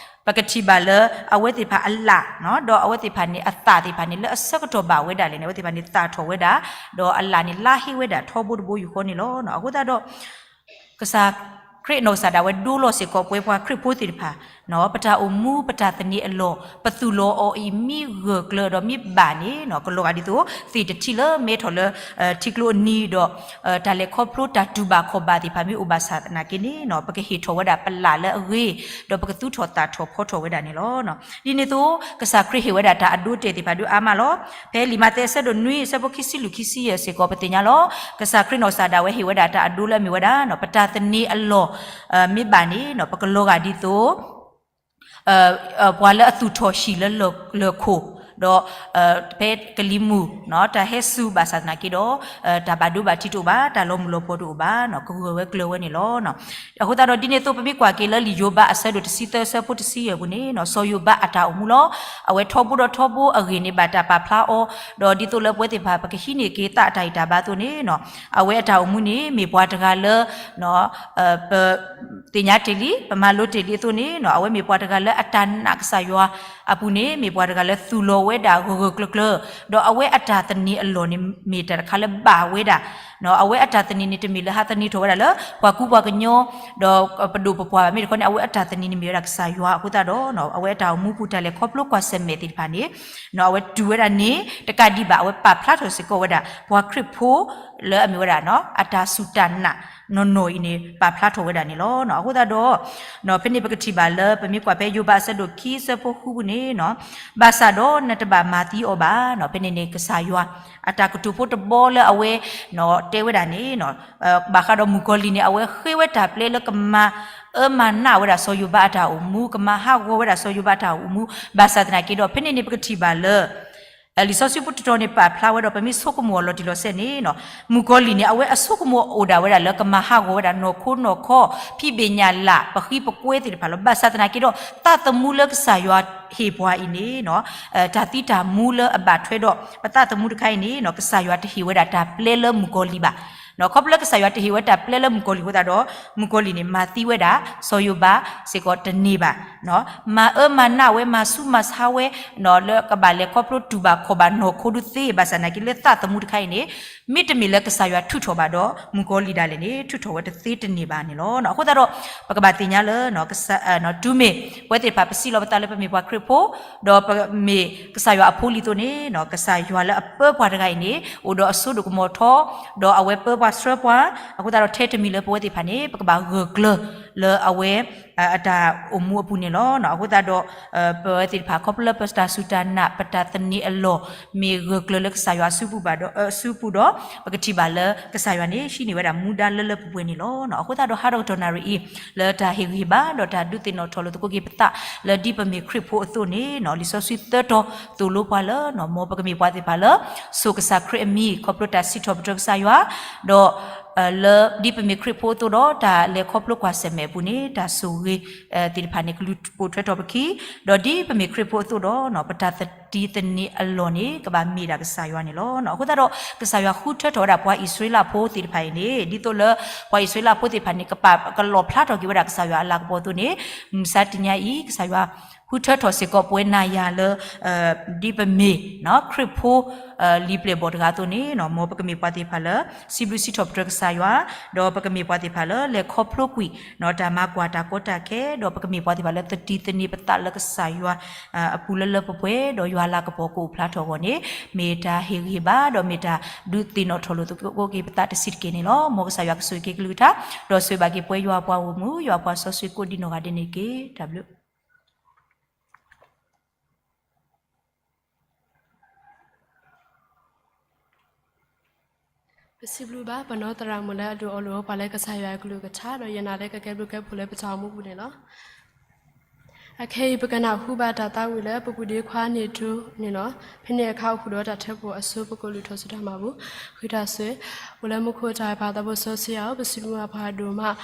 ပကထံၣ်ဘၣ်လၢအဝဲသ့ၣ်တဖၣ်အလၣ် ဒီးအဝဲသ့ၣ်တဖၣ်န့ၣ် အသးသ့ၣ်တဖၣ်န့ၣ် လၢအဆၢကတီၢ်ဘၣ်ဝဲဒၣ်လဲၣ်န့ၣ် အဝဲသ့ၣ်တဖၣ်န့ၣ်သၣ်ထီၣ်ဝဲဒၣ်, ဒီးအလၣ်န့ၣ်လါဟ့ဝဲဒၣ်ထီဘိတဘိယူၢ်ဃီန့ၣ်လီၤ. အဃိသတးဒီး ကစၢ်ခရံာ်အနီၢ်ကစၢ်ဒၣ်ဝဲဒိလီၤစ့ၢ်ကီးပဝဲပှၤခရံာ်ဖိသ့ၣ်တဖၣ်, ပတၢ်အိၣ်မူပတၢ်သန့ၤအလီၢ် ပသူၣ်လီၤအီၤအံၤမ့ၢ်ဂၢၢ်ကျၢၤဒီးမ့ၢ်ဘၣ်န့ၣ် ကလီၤဂာ်ဒ်သိး သ့ၣ်တထံၣ်လၢမဲထီၣ်လၢ ထံကျိအနံၤဒီး တၢ်လဲၤခီဖျိတၢ်တူၢ်ဘၣ်ခီၣ်ဘၣ်သ့ၣ်တဖၣ်မ့ၢ်အိၣ်ဘၣ်ဆၣ်သနာ်က့န့ၣ် ပကဟ့ၣ်ထီၣ်ဝဲဒၣ်ပလၣ်လၢအဂ့ၤ ဒီးပကသူၣ်ထီၣ်သၣ်ထီၣ်ဖီထီၣ်ဝဲဒၣ်န့ၣ်လီၤ. ဒ်န့ၣ်အသိး ကစၢ်ခရံာ်ဟ့ၣ်ဝဲဒၣ်တၢ်အဒိတဲာ်သ့ၣ်တဖၣ်ဒုးအါမးလီၤ. ဖဲလံာ်မးသဲအဆၢဒိၣ်နွံအဆၢဖိခံဆံလွံၢ်ခံဆံယဲၢ်စ့ၢ်ကီးပသ့ၣ်ညါလီၤ. ကစၢ်ခရံာ်နီၢ်ကစၢ်ဒၣ်ဝဲဟ့ၣ်ဝဲဒၣ်တၢ်အဒိလၢအမ့ၢ်ဝဲဒၣ် ပတၢ်သန့ၤအလီၢ် မ့ၢ်ဘၣ်န့ၣ် ပကလီၤဂာ်ဒ်သိး ပှၤလၢအသူၣ်ထီၣ်ဟံၣ်လၢလၢၢ်ခိၣ်, ဒီး ဖဲကလံၤမုၢ် တၢ်ဟဲစူၤဘၣ်ဆၣ်သနာ်က့ဒီး တၢ်ဘၣ်ဒိဘၣ်ထံးတအိၣ်ဘၣ်, တၢ်လီၤမုၢ်လီၤပှီၤတအိၣ်ဘၣ်, ကဂၢၢ်ဝဲကျၢၤဝဲန့ၣ်လီၤ. အဃိသတးဒီးဒ်န့ၣ်အသိး ပမ့ၢ်ကွၢ်က့ၤလၢလံာ်ယိၤဘးအဆၢဒိၣ်တဆံသၢအဆၢဖိတဆံယဲၢ်ပူၤန့ၣ် စီၤယိၤဘးအတၢ်အိၣ်မူလီၤ. အဝဲထီဘိဒီးထီဘိအဂ့ၢ်န့ၣ်ဘၣ်တၢ်ပာ်ဖျါအီၤ, ဒီးဒ်သိးလၢပဝဲသ့ၣ်တဖၣ် ပကဟံးန့ၢ်က့ၤသးအတၢ်ဂံၢ်တၢ်ဘါအသိးန့ၣ် အဝဲအတၢ်အိၣ်မူန့ၣ်မ့ၢ်ပှၤတဂၤလၢ ပ သ့ၣ်ညါတ့ၢ်လံ, ပမၤလိတ့ၢ်လံအသိးန့ၣ် အဝဲမ့ၢ်ပှၤတဂၤလၢအတၢ်နာ်ကစၢ်ယွၤအပူၤန့ၣ် မ့ၢ်ပှၤတဂၤလၢသူၣ်လီၤဝဲဒၣ်ဂၢၢ်ဂၢၢ်ကျၢၤကျၢၤ, ဒီးအဝဲအတၢ်သန့ၤအလီၢ်န့ၣ် မ့ၢ်တၢ်တခါလၢဘၣ်ဝဲဒၣ်, အဝဲအတၢ်သန့ၤန့ၣ် တမ့ၢ်လၢဟးသန့ၤထီၣ်ဝဲဒၣ်လၢ ပှၤကူပှၤကညီ ဒီးပဒိၣ်ပပှၢ်ဘၣ်, မ့ၢ်တခီန့ၣ် အဝဲအတၢ်သန့ၤန့ၣ်မ့ၢ်ဝဲဒၣ်ကစၢ်ယွၤ. အဃိသတးဒီး အဝဲအတၢ်အိၣ်မူပူၤ တၢ်လဲၤခီဖျိကွၢ်ဆၢၣ်မဲာ်သ့ၣ်တဖၣ်န့ၣ် အဝဲတူၢ်ဝဲဒၣ်န့ၣ် တကးဒံးဘၣ် အဝဲပာ်ဖျါထီၣ်စ့ၢ်ကီးဝဲဒၣ် ပှၤခရံာ်ဖိလၢအမ့ၢ်ဝဲဒၣ် အတၢ်စူၢ်တၢ်နာ်နီၢ်နီၢ်အံၤန့ၣ် ပာ်ဖျါထီၣ်ဝဲဒၣ်န့ၣ်လီၤ. အဃိသတးဒီး ဖဲန့ၣ်ပကထံၣ်ဘၣ်လၢ ပမ့ၢ်ကွၢ်ဖဲယိၤဘးအဆၢဒိၣ်ခံအဆၢဖိဃုပူၤန့ၣ် ဘၣ်ဆၣ်ဒီးနတဘၣ်မၤသံအီၤဘၣ်. ဖဲန့ၣ်န့ၣ် ကစၢ်ယွၤ အတၢ်ကတိၤဖိတဘီလၢအဝဲ တဲဝဲဒၣ်န့ၣ် ဘၣ်ဃးဒီးမုၣ်ကီၤလံၢ်န့ၣ် အဝဲဃ့ဝဲတၢ်ပျဲလၢကမၤအၢမၤနးဝဲဒၣ်စီၤယိၤဘးအတၢ်အိၣ်မူ, ကမၤဟးဂီၤဝဲဒၣ်စီၤယိၤဘးအတၢ်အိၣ်မူ, ဘၣ်ဆၣ်သနာ်က့ဒီး ဖဲန့ၣ်န့ၣ် ပကထံၣ်ဘၣ်လၢ လံာ်စီဆှံဖိတတီၤန့ၣ် ပာ်ဖျါဝဲဒီး ပမ့ၢ်ဆိကမိၣ်အီၤလီၤတံၢ်လီၤဆဲးန့ၣ် မုၣ်ကီၤလံၢ်န့ၣ် အဝဲအဆိကမိၣ်အိၣ်ဒၣ်ဝဲဒၣ်လၢကမၤဟးဂီၤဝဲဒၣ်နီၢ်ခိနီၢ်ခီ, ဖံးဘ့ၣ်ညၣ်လၢ်, ပဃံပကွဲသ့ၣ်တဖၣ်လီၤ. ဘၣ်ဆၣ်သနာ်က့ဒီး သးသမူလၢကစၢ်ယွၤဟ့ၣ်ပှၤအံၤန့ၣ် တၢ်သံတၢ်မူလၢအဘၣ်ထွဲဒီး ပသးသမူတခါအံၤန့ၣ် ကစၢ်ယွၤတဟ့ၣ်ဝဲဒၣ်တၢ်ပျဲလၢမုၣ်ကီၤလံၢ်ဘၣ်. ခီဖျိလၢကစၢ်ယွၤတဟ့ၣ်ဝဲတၢ်ပျဲလၢမုၣ်ကီၤလံၢ်အဃိသတးဒီး မုၣ်ကီၤလံၢ်န့ၣ် မၤသံဝဲဒၣ် စီၤယိၤဘးစ့ၢ်ကီးတန့ၢ်ဘၣ်. မၤအၢမၤနးဝဲ မၤဆူးမၤဆါဝဲ လၢကဘၣ်လဲၤခီဖျိတူၢ်ဘၣ်ခီၣ်ဘၣ်နီၢ်ခိဒုးသ့, ဘၣ်ဆၣ်သနာ်က့လၢသးသမူတခါအံၤန့ၣ် မ့တမ့ၢ်လၢကစၢ်ယွၤထုးထီၣ်ဘၣ်ဒီး မုၣ်ကီၤလံၢ်ဒၣ်လဲာ်န့ၣ် ထုးထီၣ်ဝဲတသ့တန့ၢ်ဘၣ်န့ၣ်လီၤ. အဃိသတးဒီး ပကဘၣ်သ့ၣ်ညါလၢ တုၤမ့ၢ်ပဝဲသ့ၣ်တဖၣ် ပစံးလီၤပသးလၢပမ့ၢ်ပှၤခရံာ်ဖိ ဒီးပမ့ၢ်ကစၢ်ယွၤအဖိလံၤအသိးန့ၣ် ကစၢ်ယွၤလၢအပၢပှၤတဂၤအံၤန့ၣ် အိၣ်ဒီးအစိဒိၣ်ကမီၤထီ ဒီးအဝဲပၢပှၤဆှၢပှၤ, အဃိသတးဒီးထဲတမံၤလၢပဝဲသ့ၣ်တဖၣ်န့ၣ် ပကဘၣ်ဂၢၢ်ကျၢၤလၢအဝဲ အတၢ်အိၣ်မူအပူၤန့ၣ်လီၤ. အဃိသတးဒီး ပဝဲသ့ၣ်တဖၣ် ခီဖျိလၢပတၢ်စူၢ်တၢ်နာ် ပတၢ်သန့ၤအလီၢ် မ့ၢ်ဂၢၢ်ကျၢၤလၢကစၢ်ယွၤအစုပူၤဘၣ်ဒီး အစုပူၤဒီး ပကထံၣ်ဘၣ်လၢကစၢ်ယွၤန့ၣ် ဟံးန့ၢ်ဝဲဒၣ်မူဒါလၢလၢပှဲၤပှဲၤန့ၣ်လီၤ. အဃိသတးဒီး ဟါဒီကတီၢ်နၣ်ရံၣ်အံၤ လၢတၢ်ဟ့ၣ်ဂံၢ်ဟ့ၣ်ဘါ ဒီးတၢ်ဒုးသ့ၣ်နီၣ်ထီၣ်လိာ်သကိးက့ၤပသး လၢဒ်ပမ့ၢ်ခရံာ်ဖိအသိးန့ၣ် လံာ်စီဆှံသၢတီၤသိၣ်လိပှၤလၢ မ်ပကမ့ၢ်ပှၤသ့ၣ်တဖၣ်လၢ စိာ်ကစၢ်ခရံာ်အမံၤ ခီဖျိတၢ်စံးထီၣ်ပတြၢၤကစၢ်ယွၤ, ဒီး လၢဒ်ပမ့ၢ်ခရံာ်ဖိအသိးဒီး တၢ်လဲၤခီဖျိကွၢ်ဆၢၣ်မဲာ်အပူၤန့ၣ် တၢ်ဆိၣ်ဂ့ၤသ့ၣ်တဖၣ်န့ၣ် ကလူၤပိာ်ထွဲထီၣ်ပခံ, ဒီးဒ်ပမ့ၢ်ခရံာ်ဖိအသိးဒီး ပတၢ်သတံၤသန့ၤအလီၢ်န့ၣ် ကဘၣ်မ့ၢ်ဒၣ်ကစၢ်ယွၤန့ၣ်လီၤ. အဃိသတးဒီး ကစၢ်ယွၤဃုထၢထီၣ်ဝဲဒၣ်ပှၤအံၣ်စရ့လးဖိသ့ၣ်တဖၣ်အံၤန့ၣ် ဒ်သိးလၢပှၤအံၣ်စရ့လးဖိသ့ၣ်တဖၣ်န့ၣ် ကပာ်ကလီၣ်ဖျါထီၣ်က့ၤဝဲဒၣ်ကစၢ်ယွၤအလၤကပီၤအသိးန့ၣ် မုၢ်မဆါတနံၤညါအံၤ ကစၢ်ယွၤ ဃုထၢထီၣ်စ့ၢ်ကီးပဝဲနၤယၤလၢ ဒ်ပမ့ၢ် ခရံာ်ဖိ လံာ်ပျဲၢ်ဘီၣ်တဂၤအသိးန့ၣ် မ်ပကမ့ၢ်ပှၤသ့ၣ်တဖၣ်လၢ စံးဘျုးစံးထီၣ်ပတြၢၤကစၢ်ယွၤ, ဒီးပကမ့ၢ်ပှၤသ့ၣ်တဖၣ်လၢ လဲၤခီဖျိကွံာ် တၢ်မၤကွၢ်တၢ်ကီတၢ်ခဲ, ဒီးပကမ့ၢ်ပှၤသ့ၣ်တဖၣ်လၢ သတံၢ်သန့ၤပသးလၢကစၢ်ယွၤ အပူၤလၢလၢပှဲၤပှဲၤ, ဒီးယွၤလၤကပီၤကအိၣ်ဖျါထီၣ်အဂီၢ်န့ၣ် မ့ၢ်တၢ်ဟ့ၣ်ဂံၢ်ဟ့ၣ်ဘါ, ဒီးမ့ၢ်တၢ်ဒုးသ့ၣ်နီၣ်ထီၣ်လိာ်သကိးက့ၤပသးတဆံးတက့ၢ်န့ၣ်လီၤ. မ်ကစၢ်ယွၤကဆိၣ်ဂ့ၤက့ၤကလုၢ်ကထါ, ဒီးဆိၣ်ဂ့ၤဘၣ်က့ၤပဝဲယွၤအပှၤဂီၢ်မုၢ်, ယွၤအပှၤစီဆှံကိးဒံနီၢ်ဂၤဒဲးန့ၣ်တက့ၢ်. တၢ်ဘျုး ပစံးဘျုးဘၣ်ပနီၢ်သရၣ်မုၣ်လၢအဒုးအီလိာ်အီၤ ပှၤလၢကစၢ်ယွၤအကလုၢ်ကထါ ဒီးယနာ်လၢကကဲဘျုးကဲဖှိၣ်လၢပတၢ်အိၣ်မူပူၤန့ၣ်လီၤ. အခဲအံၤ ပကနၢ်ဟူဘၣ်တၢ်သးဝံၣ်လၢ ပပူၤဒ့ခွါန့ၣ်ထူန့ၣ်လီၤ. ဖဲန့ၣ်အခါအိၣ်ဃုာ်ဒီးတၢ်ထၢဖှိၣ်အစိပကိးလုၢ်ထီၣ်စုတၢ်မၤပူၤ ဃုာ်တၢ်ဆိၣ်ဂ့ၤ အိၣ်လၢမူခိၣ်တၢ်အဲၣ်ပၢ်သးဘိစီဆှံဧၢ, ပစံးဘျုးမၤပှၤဒိၣ်မး,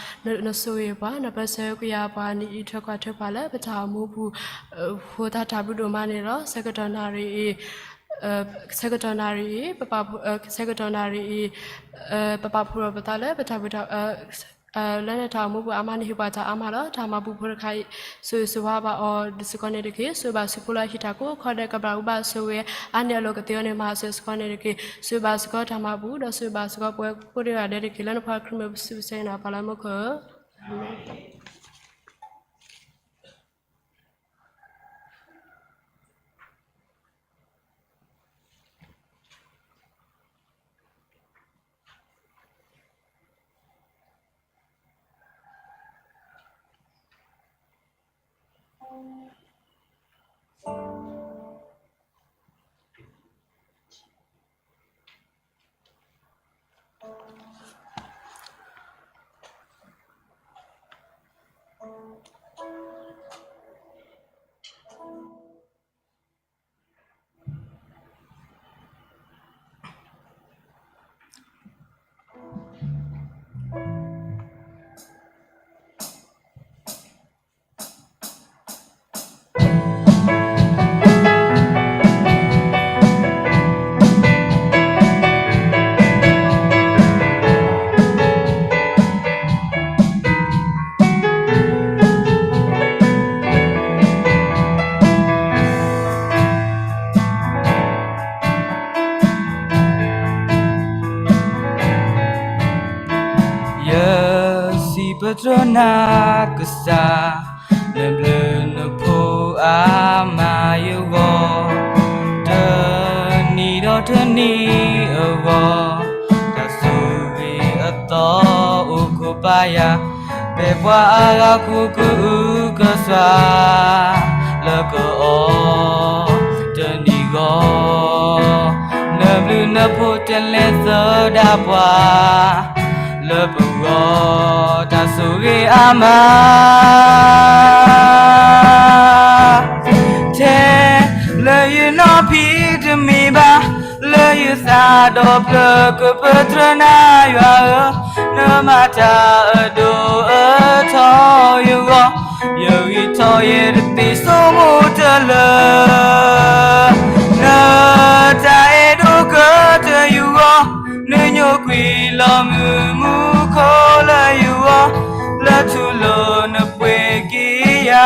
နဆိၣ်ဂ့ၤပှၤ, နပၢဆှၢကယၤပှၤနံၤအံၤထွဲကွၢ်ထွဲပှၤလၢပတၢ်အိၣ်မူပူၤ ဃိသတးတၢ်ဘျုးဒိၣ်မးန့ၣ်လီၤ. ဆၢကတီၢ်နၣ်ရံၣ်အံၤ ဆၢကတီၢ်နၣ်ရံၣ်အံၤ ဆၢကတီၢ်နၣ်ရံၣ်အံၤ ပပာ်ဖှိၣ်ထီၣ်ပသးလၢပတၢ်ဘျုးတၢ် လၢနတၢ်အိၣ်မူပူၤအါမးန့ၣ် ဟ့ၣ်ပှၤတၢ်အါမးလီၤ. တၢ်မၤပူၤဖိတခါအံၤ ဆိၣ်ဂ့ၤဆိၣ်ဝါဘၣ်အီၤစ့ၢ်ကီးန့ၣ်တက့ၢ်. ဆိၣ်ဂ့ၤဘၣ်ဆူဖိလၢအဟံးတၢ်ကိးခီဒဲး ကဘၣ်အူဘၣ်ဆိၣ်ဂ့ၤ အါန့ၢ်အလီၢ်ကသ့အီၤန့ၣ် မၤစၢၤစ့ၢ်ကီးန့ၣ်တက့ၢ်. ဆိၣ်ဂ့ၤဘၣ်စ့ၢ်ကီးတၢ်မၤပူၤ ဒီးဆိၣ်ဂ့ၤဘၣ်စ့ၢ်ကီးပဝဲကိးဒံဂၤဒဲးတက့ၢ်. လၢနဖိခရံာ်မ့ၢ်ပစံးပဆၢန့ၣ် ပၢ်လၢမူခိၣ်ဧၢ, အၤမ့ၣ်. ယစံးပတြၢၤနၤကစၢ်, နဘျုးနဖှိၣ်အါမးယဂီၢ်, တနံၤဒီးတနံၤအဂီၢ်, တၢ်ဆိၣ်ဂ့ၤအသီအိၣ်ခိးပာ်ယၤ, ဖဲပှၤအဂၤဃုာ်ကအုကစွါ လၢကအီၤတနံၤဂီၢ်, နဘျုးနဖှိၣ်တလဲၤသဒၣ်ပှၤ လၢပဂီၢ် တၢ်ဆိၣ်ဂ့ၤအါမး, ထဲလၢယနီၢ်ဖံးတမ့ၢ်ဘၣ်, လၢယသးဒီဖျၢၣ်ကပတြၢၤနၤယွၤဧၢ, နမၤတၢ်အဒိၣ်အထီယဂီၢ်, ယဂံၢ်ထီၣ်ယဲတသ့ဆိကမိၣ်တလၢာ်, နတၢ်အဲၣ်ဒိၣ်ကတၢၢ်ယဂီၢ်, နညိကွံာ်လီၤမုာ်မူခိၣ်လၢယဂီၢ်, လၢထူလီၤနပှ့ၤက့ၤယၤ,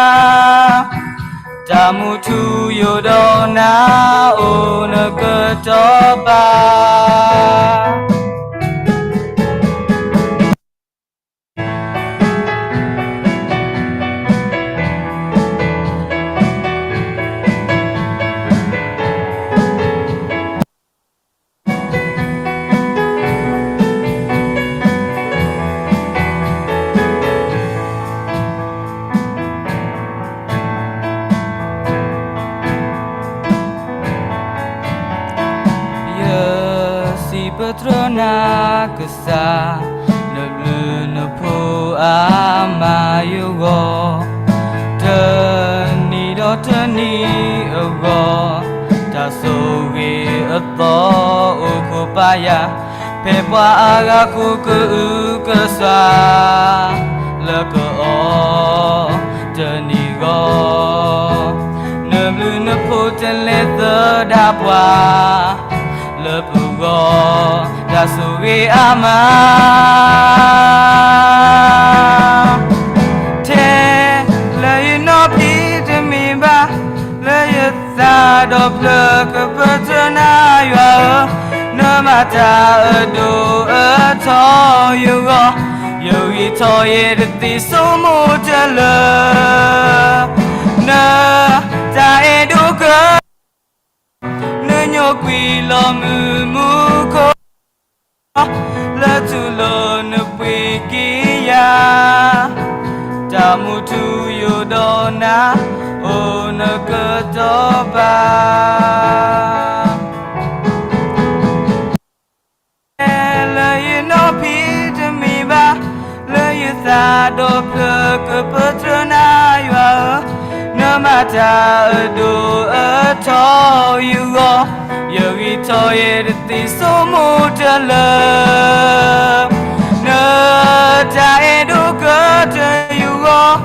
တၢ်မူထူယိာ်ဒီးနၤအိၣ်နကတီၤပာ် ယစံးပတြၢၤနၤကစၢ်, နဘျုးနဖှိၣ်အါမးယဂီၢ်, တနံၤဒီးတနံၤအဂီၢ်, တၢ်ဆိၣ်ဂ့ၤအသီအိၣ်ခိးပာ်ယၤ, ဖဲပှၤအါဂၤဃုာ်ကအုကစွါ လၢကအီၤတနံၤဂီၢ်, နဘျုးနဖှိၣ်တလဲၤသဒၣ်ပှၤ လၢပဂီၢ်, တၢ်ဆိၣ်ဂ့ၤအါမး, ထဲလၢယနီၢ်ဖံးတမ့ၢ်ဘၣ်, တၢ်အဒိၣ်အထီယဂီၢ်, ယဂံၢ်ထီၣ်ယဲတသ့စိမိၣ်တလၢ, နတၢ်အဲၣ်ဒိးက နညိကွံာ်လီၤမုာ်မူခိၣ်, လၢထူၣ်လိာ်နပှ့ၤက့ၤယၤ, တၢ်မူထူယိာ်ဒီးနၤ, အိၣ်နကတီၤပာ် လၢယနီၢ်ဖံးတမ့ၢ်ဘၣ်, လၢယသးဒီဖျၢၣ်ကပၢတြၢၤနၤယွၤဧၢ, နမၤတၢ်အဒိၣ်အထီယဂီၢ်, ယဂံၢ်ထီၣ်ယဲတသ့စိမိၣ်တလၢ, နတၢ်အဲၣ်ဒိးကတၢၢ်ယဂီၢ်,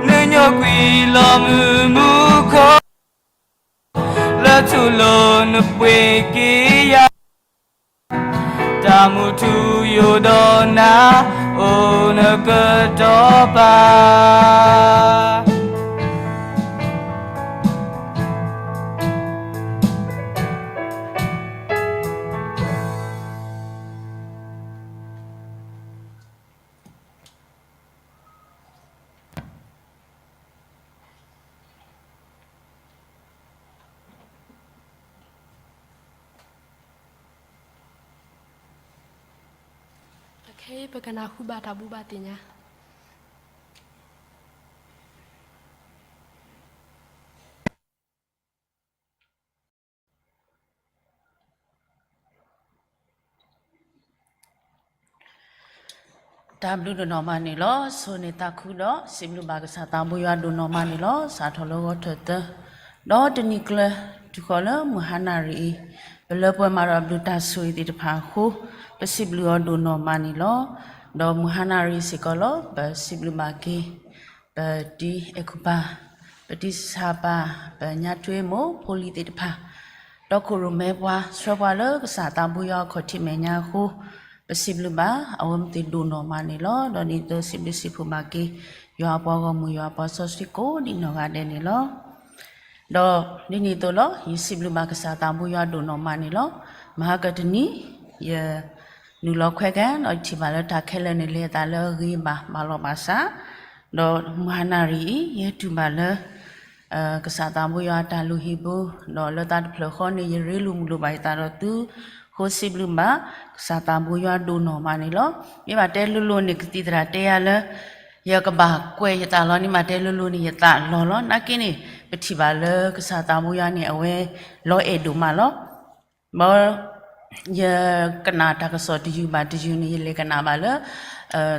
နညိကွံာ်လီၤမုာ်မူခိၣ် လၢထူၣ်လိာ်နပှ့ၤက့ၤယၤ, တၢ်မူထူယိာ်ဒီးနၤ, အိၣ်နကတီၤပာ် ခဲအံၤပကနၢ်ဟူဘၣ်တၢ်ဘူၣ်ဘၣ်သ့ၣ်ညါ တၢ်ဘျုးဒိၣ်နီၢ်မးန့ၣ်လီၤ. ဆိၣ်ဂ့ၤန့ၢ်သးခုဒီး စံးဘျုးဘၣ်ကစၢ်သးဘိယွၤဒိၣ်နီၢ်မးန့ၣ်လီၤ. စးထီၣ်လၢဂီၤထၢၣ်သၢ ဒီးတနံၤကျၢၤ တုၤဃီၤလၢမုၢ်ဟါနၣ်ရံၣ်အံၤ ပလၢပှဲၤမးဒီးဘျုးတၢ်ဆိၣ်ဂ့ၤသ့ၣ်တဖၣ်အဃိ ပစံးဘျုးအီၤဒိၣ်နီၢ်မးန့ၣ်လီၤ. ဒီးမုၢ်ဟါနၣ်ရံၣ်စ့ၢ်ကီးလီၤ ပစံးဘျုးဘၣ်က့ၤ ပတံၤအဲၣ်ကူၣ်ပၢ်, ပတံၤစၢ်ပၢ်, ပညါထွ့မိၢ်ဖိလံၤသ့ၣ်တဖၣ်, ဒီးခိၣ်ရိၣ်မဲပှၤ ဆှၢပှၤလၢကစၢ်သးဘိယွၤအခီၣ်ထံးမဲာ်ညါအဃိ ပစံးဘျုးဘၣ် အဝဲမ့ၢ်သ့ၣ်ဒိၣ်နီၢ်မးန့ၣ်လီၤ. ဒီးဒ်သိးစံးဘျုးစံးဖှိၣ်ဘၣ်က့ၤ ယွၤအပှၤဂီၢ်မုၢ် ယွၤအပှၤစီဆှံကိးဒံးနီၢ်ဂၤဒဲးန့ၣ်လီၤ. ဒီးဒ်န့ၣ်အသိးလီၤ ယစံးဘျုးဘၣ်ကစၢ်သးဘိယွၤဒိၣ်နီၢ်မးန့ၣ်လီၤ. မဟါကတနံၤ ယ နုာ်လီၤခွဲးကဲ ဒီးယထံၣ်ဘၣ်လၢတၢ်ခဲလၢာ်န့ၣ် လဲၤအသးလၢအဂ့ၤဘၣ် ဘၣ်လီၤဘၣ်စး, ဒီးမုၢ်ဟါနၣ်ရံၣ်အံၤ ယဟဲတုၤဘၣ်လၢ ကစၢ်သးဘိယွၤအတၢ်လုၢ်ဟံၣ်ပူၤ, ဒီးလၢတၢ်တဖျၢၣ်ဃီန့ၣ် ယရ့လိာ်မုာ်လိာ်ဘၣ်ယသးဒီးသု, အဃိစံးဘျုးဘၣ် ကစၢ်သးဘိယွၤဒိၣ်နီၢ်မးန့ၣ်လီၤ. မ့ၢ်ဘၣ်တဲလိၤလိၤန့ၣ် ကသံၣ်သရၣ်တဲယၤလၢ ယကဘၣ်ကွဲးယသးလီၤန့ၣ် မ့ၢ်တဲလိၤလိၤန့ၣ် ယသးလီၤလီၤ. နာ်က့န့ၣ် ပထံၣ်ဘၣ်လၢကစၢ်သးဘိယွၤန့ၣ် အဝဲလီၤအဲၣ်ဒိၣ်မးလီၤ. ဘၣ် ယကနၣ်တၢ်ကစီၣ်တယုၢ်ဘၣ်တယုၢ်န့ၣ် ယလဲၤကနၣ်ဘၣ်လၢ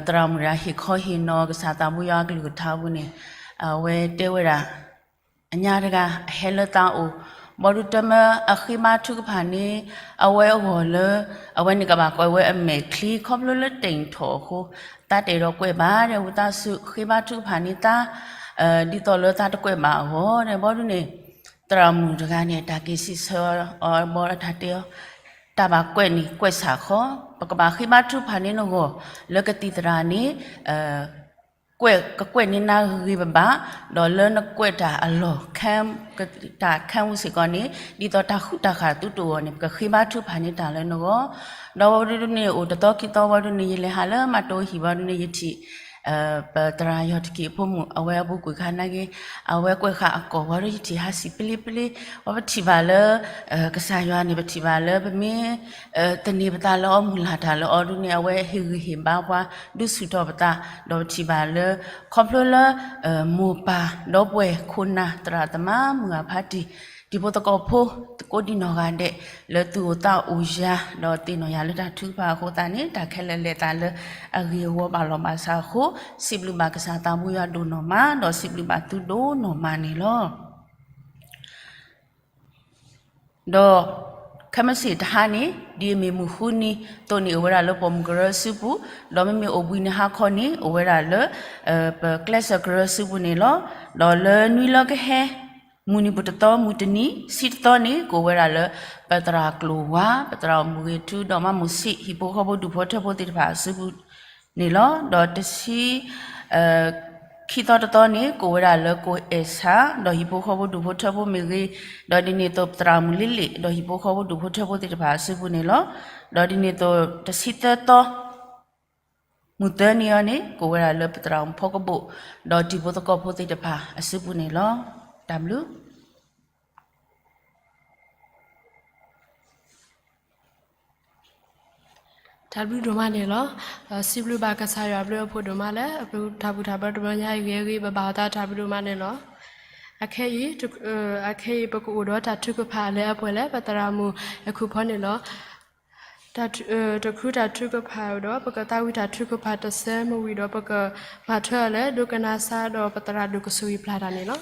သရၣ်မုၣ်တဂၤဟ့ၣ်ခီဟ့ၣ်နီၤကစၢ်သးဘိယွၤအကလုၢ်ကထါအပူၤန့ၣ် အဝဲတဲဝဲဒၣ် အညါတဂၤ အဟဲလၢသးအိၣ် ဘၣ်ဒုးတမၢအဃ့ဘါထုကဖၣ်န့ၣ် အဝဲအဂီၢ်လၢ အဝဲန့ၣ်ကဘၣ်ကွဲးဝဲအမဲာ်ချံ ခီဖျိလၢတၢ်ထီၣ်အဃိ သးတအဲၣ်ဒိးကွဲးဘၣ်ဒီး ဝံသးစူၤဃ့ဘါထုကဖၣ်န့ၢ်သး ဒ်သိးလၢသးတကွဲးဘၣ်အဂီၢ်ဒီး ဘၣ်ဒုးန့ၣ် သရၣ်မုၣ်တဂၤန့ၣ် တၢ်က့ၤစံးဆၢအီၤ ဘၣ်ဒီးတၢ်တဲအီၤ တၢ်ဘၣ်ကွဲးန့ၣ် ကွဲးဆၣ်ဃီ, ပကဘၣ်ဃ့ဘါထုကဖၣ်န့ၢ်နဂီၢ် လၢကသံၣ်သရၣ်န့ၣ် ကွဲး ကကွဲးန့ၢ်နၤဂ့ၤဂ့ၤဘၣ်ဘၣ်, ဒီးလၢနကွဲးတၢ်အလီၢ် တၢ်ခဲမူစ့ၢ်ကီးန့ၣ် ဒ်သိးတၢ်ဃူတၢ်ဃာ်သုတအိၣ်န့ၣ် ပကဃ့ဘါထုကဖၣ်န့ၢ်တၢ်လၢနဂီၢ်, ဒီးဝံၤဒုန့ၣ် အိၣ်တသီခံသီဝံၤဒုန့ၣ် ယလဲၤဟးလၢမၤတိဟံၣ်ဝံၤဒုန့ၣ် ယထံၣ် ပသရၣ်ယီၢ်တက့ၢ်အဖိမုၣ် အဝဲအပူၤကွံာ်ခါနာ်က့ အဝဲကွဲးဃာ်အကီၢ်ဝံၤဒု ယထံၣ်ဟးစံးပလ့ပလ့, ပထံၣ်ဘၣ်လၢ ကစၢ်ယွၤန့ၣ် ပထံၣ်ဘၣ်လၢပမ့ၢ် သန့ၤပသးလၢအီၤ မုၢ်လၢ်တၢ်လၢအီၤဒုန့ၣ် အဝဲဟ့ၣ်ဂံၢ်ဟ့ၣ်ဘါပှၤ ဒုးဆူၣ်ထီၣ်ပသး, ဒီးပထံၣ်ဘၣ်လၢ ခီဖျိလၢ မိၢ်ပၢ် ဒီပုၢ်ဝဲၢ် ခိၣ်နၢ် သရၣ်သမါ မုၢ်ဂၢ်ဖးတံၢ် တံၤဖိသကိးဖိ ကိးဒံးနီၢ်ဂၤဒဲး လၢသူၣ်အိၣ်သးအိၣ်ယၤ ဒီးသ့ၣ်နီၣ်ယၤလၢတၢ်ထုကဖၣ်အဃိသတးန့ၣ် တၢ်ခဲလၢာ်လဲၤသးလၢအဂ့ၤအဝါဘၣ်လီၤဘၣ်စးအဃိ စံးဘျုးဘၣ်ကစၢ်သးဘိယွၤဒိၣ်နီၢ်မး ဒီးစံးဘျုးဘၣ်သုဒိၣ်နီၢ်မးန့ၣ်လီၤ. ဒီးခဲမုၢ်ဆ့ၣ်တဟါန့ၣ် ဒ်အမ့ၢ်မုၢ်ဃုနံၤအသိးန့ၣ် အိၣ်ဝဲဒၣ်လၢပိာ်မုၣ်ကရၢစုပူၤ, ဒီးမ့မ့ၢ်အိၣ်ဘှံးနံၤဟါခီန့ၣ် အိၣ်ဝဲဒၣ်လၢ ပကျဲးစၢးကရၢစုပူၤန့ၣ်လီၤ. ဒီးလၢနွံလၢကဟဲ မုၢ်နံၤပူၤတသီ မုၢ်တနံၤ ဆံတသီန့ၣ် ကအိၣ်ဝဲဒၣ်လၢ ပသရၣ်ကျိၤဝါ ပသရၣ်မုၢ်ဂ့ၤထူ ဒီးမါမုၢ်ဆံး ဟံၣ်ဖိဃီဖိဒူၣ်ဖိထၢဖိသ့ၣ်တဖၣ်အစုပူၤန့ၣ်လီၤ. ဒီးတဆံ အ ခံသီတသီန့ၣ် ကိးဝဲဒၣ်လၢကိးအဲၣ်ဆၣ် ဒီးဟံၣ်ဖိဃီဖိဒူၣ်ဖိထၢဖိမ့ၢ်ဂ့ၤ, ဒီးဒ်န့ၣ်အသိးပသရၣ်မုၣ်လ့လ့ၣ် ဒီးဟံၣ်ဖိဃီဖိဒူၣ်ဖိထၢဖိသ့ၣ်တဖၣ်အစုပူၤန့ၣ်လီၤ. ဒီးဒ်န့ၣ်အသိးတဆံသၢသီ မုၢ်သၢနံၤအံၤန့ၣ် ကိးဝဲဒၣ်လၢပသရၣ်မုၣ်ဖီကဘိၣ် ဒီးတံၤဖိသကိးဖိသ့ၣ်တဖၣ်အစုပူၤန့ၣ်လီၤ. တၢ်ဘျုး တၢ်ဘျုးဒိၣ်မးန့ၣ်လီၤ. စံးဘျုးဘၣ်ကစၢ်ယွၤအဘျုးအဖှိၣ်ဒိၣ်မးလၢ အပူၤတၢ်ဘူၣ်တၢ်ဘါတဘျီညါအံၤဂ့ၤဂ့ၤ ပဘၣ်အသးတၢ်ဘျုးဒိၣ်မးန့ၣ်လီၤ. အခဲအံၤ အခဲအံၤပကအိၣ်ဒီးတၢ်ထုကဖၣ်လၢအပှဲၤလၢပသရၣ်မုၣ်အခူၣ်ဖီန့ၣ်လီၤ. တၢ်ထု တချုးတၢ်ထုကဖၣ်ဒီး ပကသးဝံၣ်တၢ်ထုကဖၣ်တစဲးမ့ၢ်ဝံၤဒီး ပကမၤထွဲအီၤလၢဒိကနၣ်စၢ်ဒီးပသရၣ်ဒိၣ်ကဆိၣ်ဂ့ၤပျၢ်တၢ်န့ၣ်လီၤ.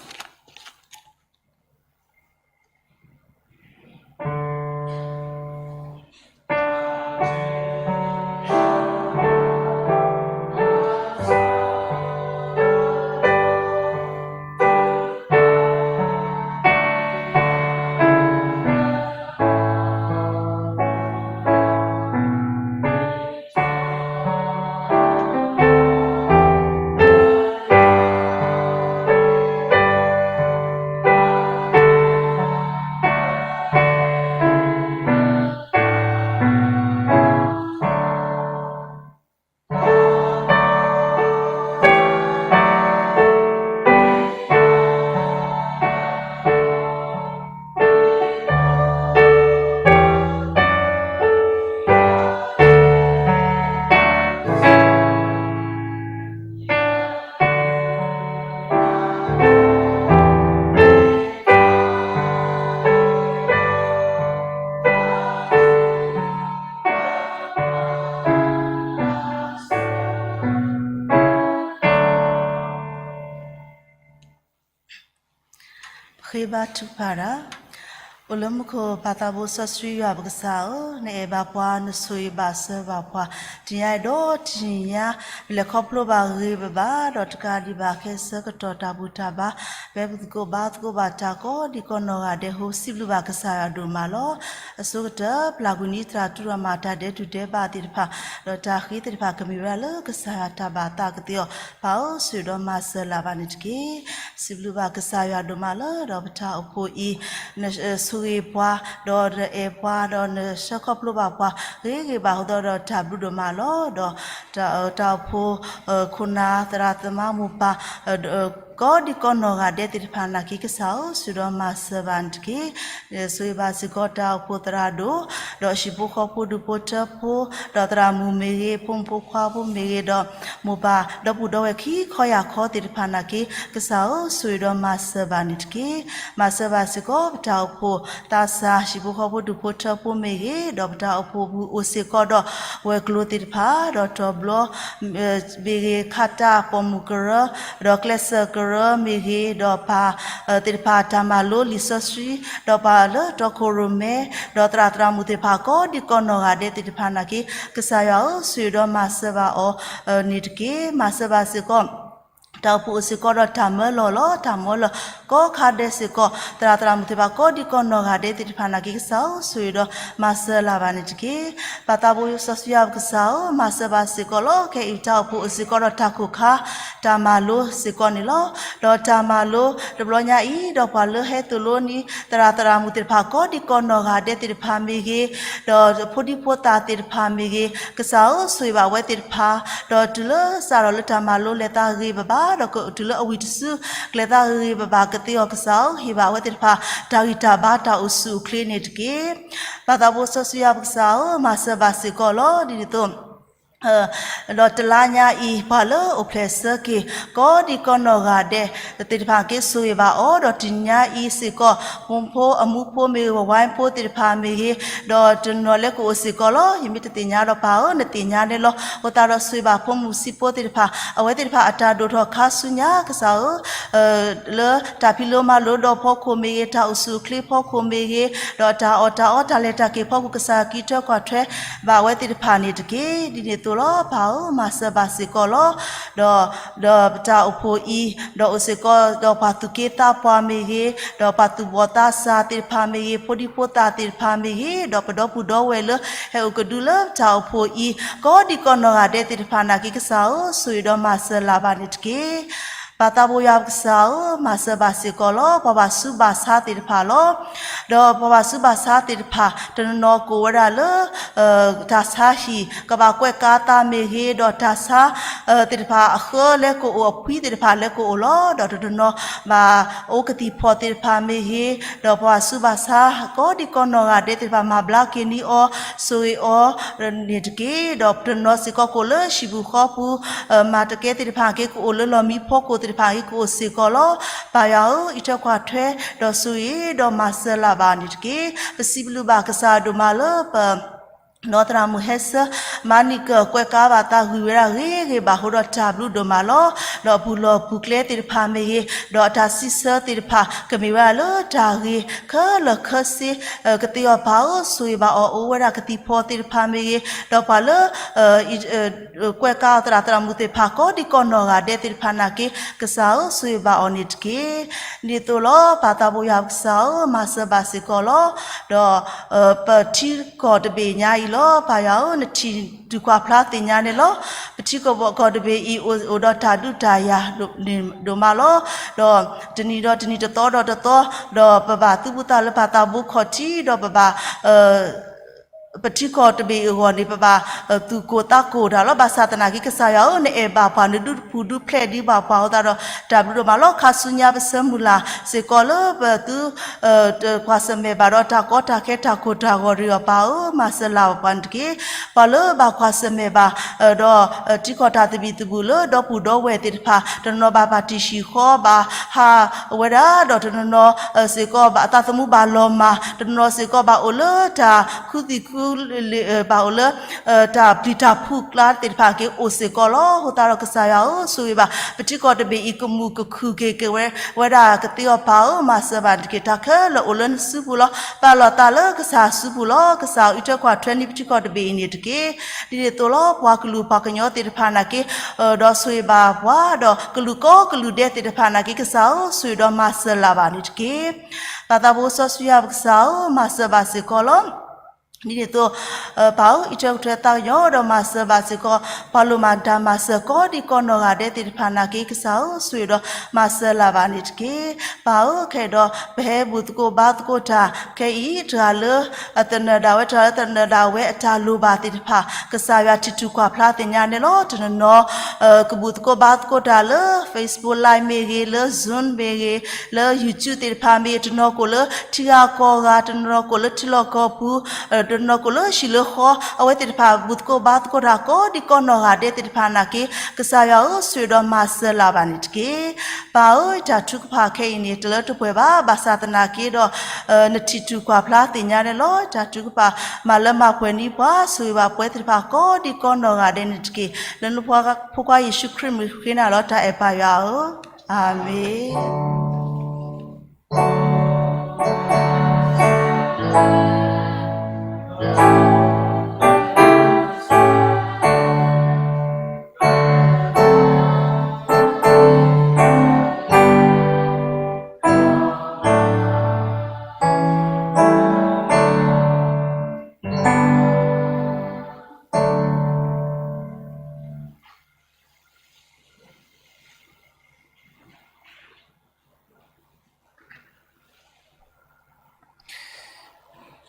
ဃ့ဘါထုကဖၣ်တၢ်, အိၣ်လၢမူခိၣ်ပၢ်သးဘိစီဆှံယွၤပကစၢ်ဧၢ, နအဲၣ်ဘၣ်ပှၤ နဆိၣ်ဂ့ၤဘၣ်စၢၤဘၣ်ပှၤ, တနံၤအံၤဒီးတနံၤညါ ပလဲၤခီဖျိဘၣ်ဂ့ၤဘၣ်ဘၣ် ဒီးတကးဒံးဘၣ်ခဲဆၢကတီၢ်တၢ်ဘူၣ်တၢ်ဘါ ဖဲပသကိးဘါသကိးဘၣ်တၢ်ကိးဒံကိးနီၢ်ဂၤဒဲးအဃိ စံးဘျုးဘၣ်ကစၢ်ယွၤဒိၣ်မးလီၤ. အဆိကတၢၢ် ပျၢ်ကွံာ်န့ၢ်သရၣ်တူၢ်ဒီးမၤတၢ်ဒဲးတူၢ်ဒဲးဘးသ့ၣ်တဖၣ် ဒီးတၢ်ဃ့သ့ၣ်တဖၣ်ကမ့ၢ်ဝဲဒၣ်လၢကစၢ်ယွၤတၢ်ဘၣ်သးကသ့အီၤ, ပၢ်ဧၢ ဆိၣ်ဂ့ၤဒီးမၤစၢၤလၢ်ဘၣ်န့ၣ်တက့ၢ်. စံးဘျုးဘၣ်ကစၢ်ယွၤဒိၣ်မးလၢ ဒီးပတၢ်အိၣ်ဖှိၣ်အံၤ နဆိၣ်ဂ့ၤပှၤ ဒီးနအဲၣ်ပှၤ ဒီးနဆှၢခီဖျိဘၣ်ပှၤ ဂ့ၤဂ့ၤဘၣ်အဃိဒီး တၢ်ဘျုးဒိၣ်မးလီၤ. ဒီးတၢ်အိၣ်ဖှိၣ် ခိၣ်နၢ်သရၣ်သမါမိၢ်ပၢ် ကိးဒံကိးနီၢ်ဂၤဒဲးသ့ၣ်တဖၣ်နာ်က့ ကစၢ်ဧၢ ဆိၣ်ဂ့ၤဒီးမၤစၢၤဘၣ်န့ၣ်တက့ၢ်. ဆိၣ်ဂ့ၤဘၣ်စ့ၢ်ကီးတၢ်အိၣ်ဖှိၣ်သရၣ်ဒိၣ် ဒီးဟံၣ်ဖိဃီဖိဒူၣ်ဖိထၢဖိ ဒီးသရၣ်မုၣ်မ့ၢ်ဂ့ၤ ဖိမုၣ်ဖိခွါဖိမ့ၢ်ဂ့ၤ ဒီးမိၢ်ပၢ်ဒီပုၢ်ဒီဝဲၢ်ခံခီယၢ်ခီသ့ၣ်တဖၣ်နာ်က့ ကစၢ်ဧၢ ဆိၣ်ဂ့ၤဒီးမၤစၢၤဘၣ်န့ၣ်တက့ၢ်. မၤစၢၤဘၣ်စ့ၢ်ကီးပတၢ်အိၣ်ဖှိၣ်သးစၢ် ဟံၣ်ဖိဃီဖိဒူၣ်ဖိထၢဖိမ့ၢ်ဂ့ၤ ဒီးပတၢ်အိၣ်ဖှိၣ်ပူၤအိၣ်စ့ၢ်ကီးဒီး ဝဲၤကျိၤသ့ၣ်တဖၣ် ဒီးတီၤဘျီ မ့ၢ်ဂ့ၤ ခးတၢ်ပိာ်မုၣ်ကရၢ ဒီးကျဲးစၢးကရၢမ့ၢ်ဂ့ၤ ဒီးပၢ်သ့ၣ်တဖၣ်တၢ်မၤလိလံာ်စီဆှံ ဒီးပၢ်လၢတီခိၣ်ရိၣ်မဲ ဒီးသရၣ်သရၣ်မုၣ်သ့ၣ်တဖၣ်ကိးဒံကိးနီၢ်ဂၤဒဲးသ့ၣ်တဖၣ်နာ်က့ ကစၢ်ယွၤဧၢ ဆိၣ်ဂ့ၤဒီးမၤစၢၤဘၣ်အီၤန့ၣ်တက့ၢ်. မၤစၢၤဘၣ်စ့ၢ်ကီး တၢ်အိၣ်ဖှိၣ်အိၣ်စ့ၢ်ကီးဒီးတၢ်မၢလီၤလီၤ တၢ်မၢလီၤကိးခါဒဲးစ့ၢ်ကီး သရၣ်သရၣ်မုၣ်သ့ၣ်တဖၣ်ကိးဒံကိးနီၢ်ဂၤဒဲးသ့ၣ်တဖၣ်နာ်က့ ကစၢ်ဧၢ ဆိၣ်ဂ့ၤဒီးမၤစၢၤလၢ်ဘၣ်န့ၣ်တက့ၢ်. ပၢ်သးဘိစီဆှံယွၤပကစၢ်ဧၢ မၤစၢၤဘၣ်စ့ၢ်ကီးလီၤ. ခဲအံၤတၢ်အိၣ်ဖှိၣ်အိၣ်စ့ၢ်ကီးဒီးတၢ်ခိၣ်ခါ တၢ်မၤလိစ့ၢ်ကီးန့ၣ်လီၤ. ဒီးတၢ်မၤလိတဘျီညါအံၤ ဒီးပှၤလၢဟဲသိၣ်လိန့ၢ် သရၣ်သရၣ်မုၣ်သ့ၣ်တဖၣ်ကိးဒံကိးနီၢ်ဂၤဒဲးသ့ၣ်တဖၣ်မ့ၢ်ဂ့ၤ ဒီးဖိဒံဖိသၣ်သ့ၣ်တဖၣ်မ့ၢ်ဂ့ၤ ကစၢ်ဧၢ ဆိၣ်ဂ့ၤဘၣ်အဝဲသ့ၣ်တဖၣ် ဒီးတုၤလၢစးထီၣ်လၢတၢ်မၤလိလဲၤသးဂ့ၤဘၣ်ဘၣ် ဒီးတုၤလၢအဝံၣ်တစု ကလဲၤသးဂ့ၤဂ့ၤဘၣ်ဘၣ်ကသ့အီၤ ကစၢ်ဧၢ ဟ့ၣ်ဘၣ်အဝဲသ့ၣ်တဖၣ် တၢ်ဂံၢ်တၢ်ဘါတၢ်အိၣ်ဆူၣ်အိၣ်ချ့န့ၣ်တက့ၢ်. ပၢ်သးဘိစီဆှံယွၤပကစၢ်ဧၢ မၤစၢၤဘၣ်စ့ၢ်ကီးလီၤ. ဒ်န့ၣ်အသိး ဒီးတလါညါအံၤ ပှၤလၢအိၣ်ဖျဲၣ်ဆၢက့ၤ ကိးဒံကိးနီၢ်ဂၤဒဲးသ့ၣ်တဖၣ်က့ၤ ဆိၣ်ဂ့ၤဘၣ်အီၤ ဒီးတနံၤညါအံၤစ့ၢ်ကီး ဖိမုၣ်ဖိအမူဖိမ့ၢ်ဂ့ၤ ဝဲၢ်ဖိသ့ၣ်တဖၣ်မ့ၢ်ဂ့ၤ ဒီးတနီၤလဲကအိၣ်စ့ၢ်ကီးလီၤ. ယမ့ၢ်တသ့ၣ်ညါဒီးပၢ်ဧၢ နသ့ၣ်ညါန့ၣ်လီၤ. အဃိသတးဒီးဆိၣ်ဂ့ၤဘၣ်ဖိမုၣ်ဆံးဖိသ့ၣ်တဖၣ် အဝဲသ့ၣ်တဖၣ်အတၢ်ဒိၣ်ထီၣ်ခါဆူညါ ကစၢ်ဧၢ လၢတၢ်ဖံးလိမၤလိဒီးဖီခိၣ်မ့ၢ်ဂ့ၤ တၢ်အိၣ်ဆူၣ်အိၣ်ချ့ဖီခိၣ်မ့ၢ်ဂ့ၤ ဒီးတၢ်အီၣ်တၢ်အီတၢ်လဲၤတၢ်က့ၤဖီခိၣ် ကစၢ်ကံးထၢကွၢ်ထွဲဘၣ်အဝဲသ့ၣ်တဖၣ်န့ၣ်တက့ၢ်. ဒ်န့ၣ်အသိးလီၤ ပၢ်ဧၢ မၤစၢၤဘၣ်စ့ၢ်ကီးလီၤ. ဒီး ဒီးပတၢ်အိၣ်ဖှိၣ်အံၤ ဒီးအိၣ်စ့ၢ်ကီးဒီးပှၤသူၣ်က့သးပှၢ်မ့ၢ်ဂ့ၤ ဒီးပှၤသူၣ်ဘီၣ်သးစၢ်သ့ၣ်တဖၣ်မ့ၢ်ဂ့ၤ ဖိဒံဖိသၣ်သ့ၣ်တဖၣ်မ့ၢ်ဂ့ၤ ဒီးပဒီပုၢ်ဒီဝဲၢ်လၢဟဲအိၣ်ကဒုလၢပတၢ်အိၣ်ဖှိၣ်အံၤ ကိးဒံကိးနီၢ်ဂၤဒဲးသ့ၣ်တဖၣ်နာ်က့ ကစၢ်ဧၢ ဆိၣ်ဂ့ၤဒီးမၤစၢၤလၢ်ဘၣ်န့ၣ်တက့ၢ်. ပၢ်သးဘိယွၤပကစၢ်ဧၢ, မၤစၢၤဘၣ်စ့ၢ်ကီးလီၤ ပှၤဘၣ်ဆူးဘၣ်ဆါသ့ၣ်တဖၣ်လီၤ. ဒီးပှၤဘၣ်ဆူးဘၣ်ဆါသ့ၣ်တဖၣ် တနီၤနီၤကအိၣ်ဝဲဒၣ်လၢ တၢ်ဆါဟံၣ် ကဘၣ်ကွဲးကါသးမ့ၢ်ဂ့ၤ, ဒီးတၢ်ဆါ သ့ၣ်တဖၣ်အဃၢလဲကအိၣ် အဖှံသ့ၣ်တဖၣ်လဲကအိၣ်လီၤ. ဒီးတနီၤနီၤ ဘၣ်အိၣ်ကသံၣ်ဖီၣ်သ့ၣ်တဖၣ်မ့ၢ်ဂ့ၤ, ဒီးပှၤဘၣ်ဆူးဘၣ်ဆါ ကိးဒံကိးနီၢ်ဂၤဒဲးသ့ၣ်တဖၣ် မၤဘျါက့ၤန့ၢ်အီၤ ဆိၣ်ဂ့ၤအီၤန့ၣ်တက့ၢ်. ဒီးတနီၤစ့ၢ်ကီးကအိၣ်လၢဟံၣ်ပူၤဃီပူၤ မၤတကဲသ့ၣ်တဖၣ်က့ၤ ကအိၣ်လၢလီၢ်မံဖီခိၣ်သ့ၣ်တဖၣ်က့ၤ ကအိၣ်စ့ၢ်ကီးလီၤ. ပၢ်ယွၤဧၢ, အံးထွဲကွၢ်ထွဲ ဒီးဆိၣ်ဂ့ၤ ဒီးမၤစၢၤလၢ်ဘၣ်န့ၣ်တက့ၢ်. ပစံးဘျုးဘၣ်ကစၢ်ဒိၣ်မးလၢပ နီၢ်သရၣ်မုၣ်ဟဲဆၢ မၤနံၤကၢၢ်ကွဲးကါဘၣ်သး ဂံၢ်ဝဲဒၣ်ဂ့ၤဂ့ၤဘၣ်အဃိဒီး တၢ်ဘျုးဒိၣ်မးလီၤ. ဒီးအပူၤလီၢ်ပူၤကျဲသ့ၣ်တဖၣ်မ့ၢ်ဂ့ၤ, ဒီးအတၢ်စံးဆၢသ့ၣ်တဖၣ် ကမ့ၢ်ဝဲဒၣ်လၢတၢ်ဂ့ၤခဲလၢာ်ခဲဆ့ ကသ့အီၤပၢ်ဧၢ, ဆိၣ်ဂ့ၤဘၣ်အီၤ အိၣ်ဝဲဒၣ်ကသံၣ်ဖီၣ်သ့ၣ်တဖၣ်မ့ၢ်ဂ့ၤ, ဒီးပှၤလၢ ကွဲးကါအီၤသရၣ်သရၣ်မုၣ်သ့ၣ်တဖၣ် ကိးဒံကိးနီၢ်ဂၤဒဲးသ့ၣ်တဖၣ်နာ်က့ ကစၢ်ဧၢ, ဆိၣ်ဂ့ၤဘၣ်အီၤန့ၣ်တက့ၢ်. ဒ်သိးလီၤ ပၢ်သးဘိယွၤပကစၢ်ဧၢ, မၤစၢၤဘၣ်စ့ၢ်ကီးလီၤ. ဒီး ပထံကီၢ်တဘ့ၣ်ညါအံၤလီၤ ပၢ်ယွၤဧၢ, နထံၣ်တုၤကွၢ်ဖျါသ့ၣ်ညါန့ၣ်လီၤ. ပထံကီၢ်တဘ့ၣ်အံၤ အိၣ်ဒီးတၢ်ဒုးတၢ်ယၤဒိၣ်မးလီၤ. ဒီးတနံၤဒီးတနံၤ တသီဒီးတသီ ဒီးပဘၣ်သုးဘူးသးလၢပၢ်သးဘိခီၣ်ထံး ဒီးပဘၣ် ပထံကီၢ်တဘ့ၣ်အဂီၢ်န့ၣ် ပဘၣ်သူၣ်ကိၢ်သးကိၢ်တၢ်လီၤ. ဘၣ်ဆၣ်သနာ်က့ ကစၢ်ယွၤဧၢ, နအဲၣ်ဘၣ်ပှၤ နဒုးတပူၤဒုးဖျဲးဒံးဘၣ်ပှၤအဃိသတးဒီး တၢ်ဘျုးဒိၣ်မးလီၤ. ခါဆူညါပဆၢမုၢ်လၢ်စ့ၢ်ကီးလၢပသု ကွၢ်ဆၢၣ်မဲာ်ဘၣ်ဒီးတၢ်ကီတၢ်ခဲတၢ်ကိၢ်တၢ်ဂီၤတဂ့ၤအီၤ ပၢ်ဧၢ, မၤစၢၤလၢ်ပှၤန့ၣ်တက့ၢ်. ပှၤလၢဘၣ်ကွၢ်ဆၢၣ်မဲာ်ဘၣ် ဒီးထံကီၢ်တၢ်သဘံၣ်သဘုၣ်လၢဒီပုၢ်ဒီဝဲၢ်သ့ၣ်တဖၣ် တနီၤနီၤဘၣ်ပာ်တံၢ်ဆံၣ်ဃီ ဘၣ်ဟးဝဲဒၣ် ဒီးတနီၤနီၤစ့ၢ်ကီး ဘၣ်အသးသမူဘၣ်လီၤမၢ်, တနီၤနီၤစ့ၢ်ကီး ဘၣ်အိၣ်လၢတၢ်ခူသူၣ်ခူလ့ၤ ဘၣ်အိၣ်လၢ တၢ်ပျံၤတၢ်ဖုးကျါသ့ၣ်တဖၣ်က့ၤ အိၣ်စ့ၢ်ကီးလီၤ. အဃိသတးဒီးကစၢ်ယွၤဧၢ, ဆိၣ်ဂ့ၤဘၣ် ပထံကီၢ်တဘ့ၣ်အံၤ ကမူၣ်ကခုၣ်က့ၤက့ၤဝဲဒၣ်ကသ့အီၤ ပၢ်ဧၢ, မၤစၢၤဘၣ်န့ၣ်တက့ၢ်. တၢ်ခဲလၢာ်အိၣ်လၢနစုပူၤလီၤ. ပာ်လီၤသးလၢကစၢ်စုပူၤလီၤ. ကစၢ်အံးထွဲကွၢ်ထွဲန့ၢ်ပထံကီၢ်တဘ့ၣ်အံၤန့ၣ်တက့ၢ်. ဒ်န့ၣ်အသိးလီၤ ပှၤကလုာ်ပှၤကညီသ့ၣ်တဖၣ်နာ်က့ ဒီးဆိၣ်ဂ့ၤဘၣ်ပှၤ ဒီးကလုာ်ကိးကလုာ်ဒဲးသ့ၣ်တဖၣ်နာ်က့ ကစၢ်ဧၢ, ဆိၣ်ဂ့ၤဒီးမၤစၢၤလၢ်ဘၣ်န့ၣ်တက့ၢ်. ပၢ်သးဘိစီဆှံယွၤပကစၢ်ဧၢ, မၤစၢၤဘၣ်စ့ၢ်ကီးလီၤ. ဒ်န့ၣ်အသိး ပၢ်ဧၢ, အံးထွဲကွၢ်ထွဲသးကညီၤ ဒီးမၤစၢၤဘၣ်စ့ၢ်ကီး ပှၤလိၣ်မၤတၢ်မၤစၢၤကိးဒံကိးနီၢ်ဂၤဒဲးသ့ၣ်တဖၣ်နာ်က့ ကစၢ်ဧၢ, ဆိၣ်ဂ့ၤဒီးမၤစၢၤလၢ်ဘၣ်န့ၣ်တက့ၢ်. ပၢ်ဧၢ, ခဲအံၤဒီး ပဟဲဘူၣ်သကိးဘါသကိးတၢ်ခဲအံၤ တဂၤလၢအသနၢၣ်ဒၣ်ဝဲ တဂၤလၢသနၢၣ်ဒၣ်ဝဲအတၢ်လိၣ်ဘၣ်သ့ၣ်တဖၣ် ကစၢ်ယွၤထံၣ်တုၤကွၢ်ဖျါသ့ၣ်ညါန့ၣ်လီၤ. တနီၤနီၤ ကဘူၣ်သကိးဘါသကိးတၢ်လၢ Facebook Live မ့ၢ်ဂ့ၤ, လၢ Zoom မ့ၢ်ဂ့ၤ, လၢ YouTube သ့ၣ်တဖၣ်မ့ၢ်ဂ့ၤ, တနီၤနီၤကအိၣ်လၢထံဂၤကီၢ်ဂၤ, တနီၤနီၤကအိၣ်လၢထံလီၢ်ကီၢ်ပူၤ, တနီၤနီၤကအိၣ်လၢဟံၣ်လၢဃီ, အဝဲသ့ၣ်တဖၣ် ဘူၣ်သကိးဘါသကိးတၢ်ကိးဒံကိးနီၢ်ဂၤဒဲးသ့ၣ်တဖၣ်နာ်က့ ကစၢ်ယွၤဧၢ, ဆိၣ်ဂ့ၤဒီးမၤစၢၤလၢ်ဘၣ်န့ၣ်တက့ၢ်. ပၢ်ဧၢ, တၢ်ထုကဖၣ်ခဲအံၤန့ၣ် တလၢတပှဲၤဘၣ်, ဘၣ်ဆၣ်သနာ်က့ဒီး နထံၣ်တုၤကွၢ်ဖျါသ့ၣ်ညါန့ၣ်လီၤ. တၢ်ထုကဖၣ်မၤလၢမၤပှဲၤန့ၢ်ပှၤ, ဆိၣ်ဂ့ၤဘၣ်ပှၤသ့ၣ်တဖၣ်ကိးဒံကိးနီၢ်ဂၤဒဲးန့ၣ်တက့ၢ်. လၢနဖိခွါယ့ၣ်ၡူးခရံာ်မံၤဃ့နၤလီၤ. တၢ်အဲၣ်ပၢ်ယွၤဧၢ, အၤမ့ၣ်.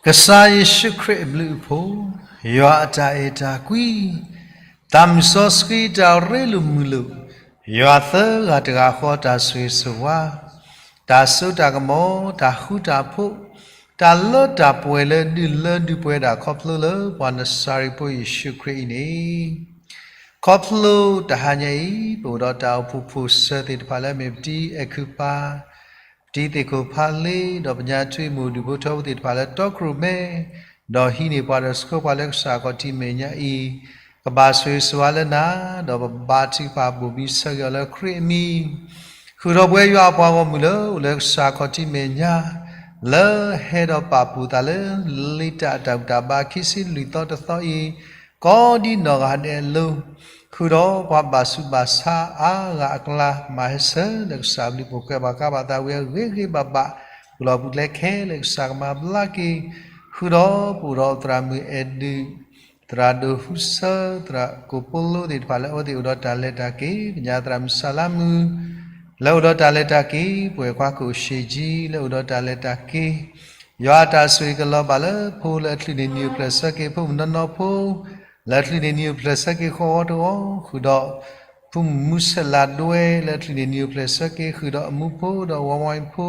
ကစၢ်ယ့ၣ်ၡူးခရံာ်အဘျုးအဖှိၣ်, ယွၤအတၢ်အဲၣ်တၢ်ကွံ, သးမုၢ်စီဆှံတၢ်ရ့လိာ်မုာ်လိာ်, ယွၤသၢဂၤတဂၤဃီတၢ်ဆိၣ်ဂ့ၤဆိၣ်ဝါ, တၢ်စိတၢ်ကမီၤ, တၢ်ဃူတၢ်ဖိး, တၢ်လၢတၢ်ပှဲၤလၢဒုၣ်လၢဒုၣ်ပှဲၤဒၣ်ခီဖျိလၢပှၤနစၤရ့းဖိယ့ၣ်ၡူးခရံာ်အံၤန့ၣ်, ခီဖျိတဟါညါအံၤ ပအိၣ်ဒီးတၢ်အိၣ်ဖှိၣ်ဖိၣ်စၢၤသ့ၣ်တဖၣ်လၢအမ့ၢ်ပတံၤအဲၣ်ခုၣ်ပၢ်, ပတံၤသ့ၣ်ခိၣ်ဖးလ့ဒီးပညါထွံၣ်မူးဒူၣ်ဖိထၢဖိသ့ၣ်တဖၣ်လၢတီခိၣ်ရိၣ်မဲ, ဒီးဟံးန့ၢ်ပှၤဒီးဆှၢပှၤလၢကစၢ်ခီၣ်ထံးမဲာ်ညါအံၤ, ကဘၣ်ဆိၣ်ဂ့ၤဆိၣ်ဝါလၢနၤ, ဒီးပဘါထုကဖၣ်ဘိၣ်ဘံဆၢဂ့ၤအီၤလၢခရံာ်အမံၤ ဃုာ်ဒီးပဝဲယွၤအပှၤဂီၢ်မုၢ်လၢအိၣ်လၢကစၢ်ခီၣ်ထံးမဲာ်ညါ, လၢဟဲဒီးပာ်ဖှိၣ်သးလၢ လံာ်တၢ်အတၢ်ဘူၣ်တၢ်ဘါခံဆံလွံၢ်သီတသီအံၤ, ကိးဒံနီၢ်ဂၤဒဲးအလိၤ, ဃုာ်ဒီးပှၤဘၣ်ဆူးဘၣ်ဆါအါဂၤအကျါ မၤဟဲဆၢလၢကစၢ်အဘျုး ပိာ်ခွဲးဘၣ်ကးဘၣ်သးဝံၤအဂ့ၤဂ့ၤဘၣ်ဘၣ်, ပူၤလီၤပူၤကျဲခဲလၢာ်ကစၢ်ကမၤဘျါက့ၤ, ဃုာ်ဒီးပအိၣ်ဒီးသရၣ်မုၣ်အဲၣ်ဒုး သရၣ်ဒိၣ်ဟူစၢ, သရၣ်ကိၣ်ပိလိသ့ၣ်တဖၣ်လၢအဝဲသ့ၣ်အိၣ်ဒီးတၢ်လဲၤတၢ်က့ၤ, ကညးသရၣ်မုၣ်စၢ်လါမုၢ်, လၢအိၣ်ဒီးတၢ်လဲၤတၢ်က့ၤ, ပှဲၤကွၢ်ခိၣ်ရှ့ၣ်ကၠံ လၢအိၣ်ဒီးတၢ်လဲၤတၢ်က့ၤ, ယွၤအတၢ်ဆိၣ်ဂ့ၤကလီၤဘၣ်လၢဖိလၢအချုးန့ၢ်နံၤအိၣ်ဖျဲၣ်ဆၢက့ၤဖိမုၣ်နီၢ်နီၢ်ဖိ, လၢအချုးန့ၢ်နံၤအိၣ်ဖျဲၣ်ဆၢက့ၤဃီဂီၤတဂီၤ, ဃုာ်ဒီး ဖိမုၣ်မူဆဲးလးဒွဲ လၢအချုးန့ၢ်နံၤအိၣ်ဖျဲၣ်ဆၢက့ၤ ဃုာ်ဒီးအမူဖိဒီးဝါဝါဖိ,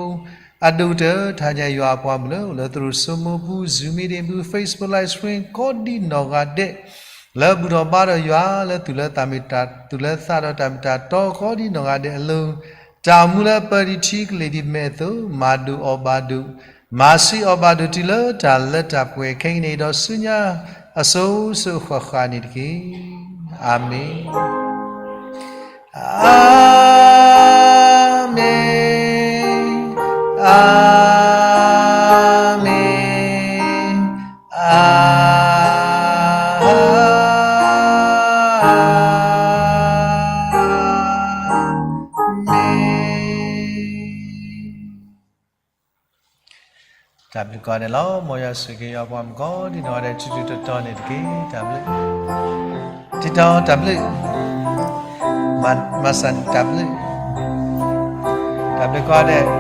အဒိၣ်ကတၢၢ် ထါညါယွၤအပှၤမုၣ်လၢအိၣ်လၢသရိာ်စိမိၢ်ပူၤ Zoom meeting ပူၤ Facebook live stream ကိးဒံနီၢ်ဂၤဒဲး, လၢဘူၣ်ထီၣ်ဘါထီၣ်ယွၤ လၢသူၣ်လၢသးမ့ၢ်တၢ်သူၣ်လၢသးဒီးတၢ်မ့ၢ်တၢ်တီ ကိးဒံနီၢ်ဂၤဒဲးအလိၤ, တၢ်အိၣ်မူလၢအပၢၢ်ဒံးထံကလ့ၢ်ဒံးမဲာ်အသိး မၤဒိၣ်အီၣ်ဘၣ်ဒိၣ်, မၤဆံးအီၣ်ဘၣ်ဒိၣ်တုၤလၢတၢ်လၢတၢ်ပှဲၤခဲကနံၣ်အံၤဒီးဆူညါ အစိၤစိၤဃၣ်ဃၣ်န့ၣ်တက့ၢ်. အၤမ့ၣ်, အၤမ့ၣ်, အၤမ့ၣ်, အၤမ့ၣ်. တၢ်ဘျုးကိးဂၤဒဲးလီၤ. မ်ယွၤဆိၣ်ဂ့ၤက့ၤယွၤပှၤမုၣ်ကိးဒံနီၢ်ဂၤဒဲး ထူထူတီတီန့ၣ်တက့ၢ်. တၢ်ဘျုး, ထံတီတၢ်ဘျုး, မၤစၢ်န့ၣ်တၢ်ဘျုး, တၢ်ဘျုးကိးဂၤဒဲး.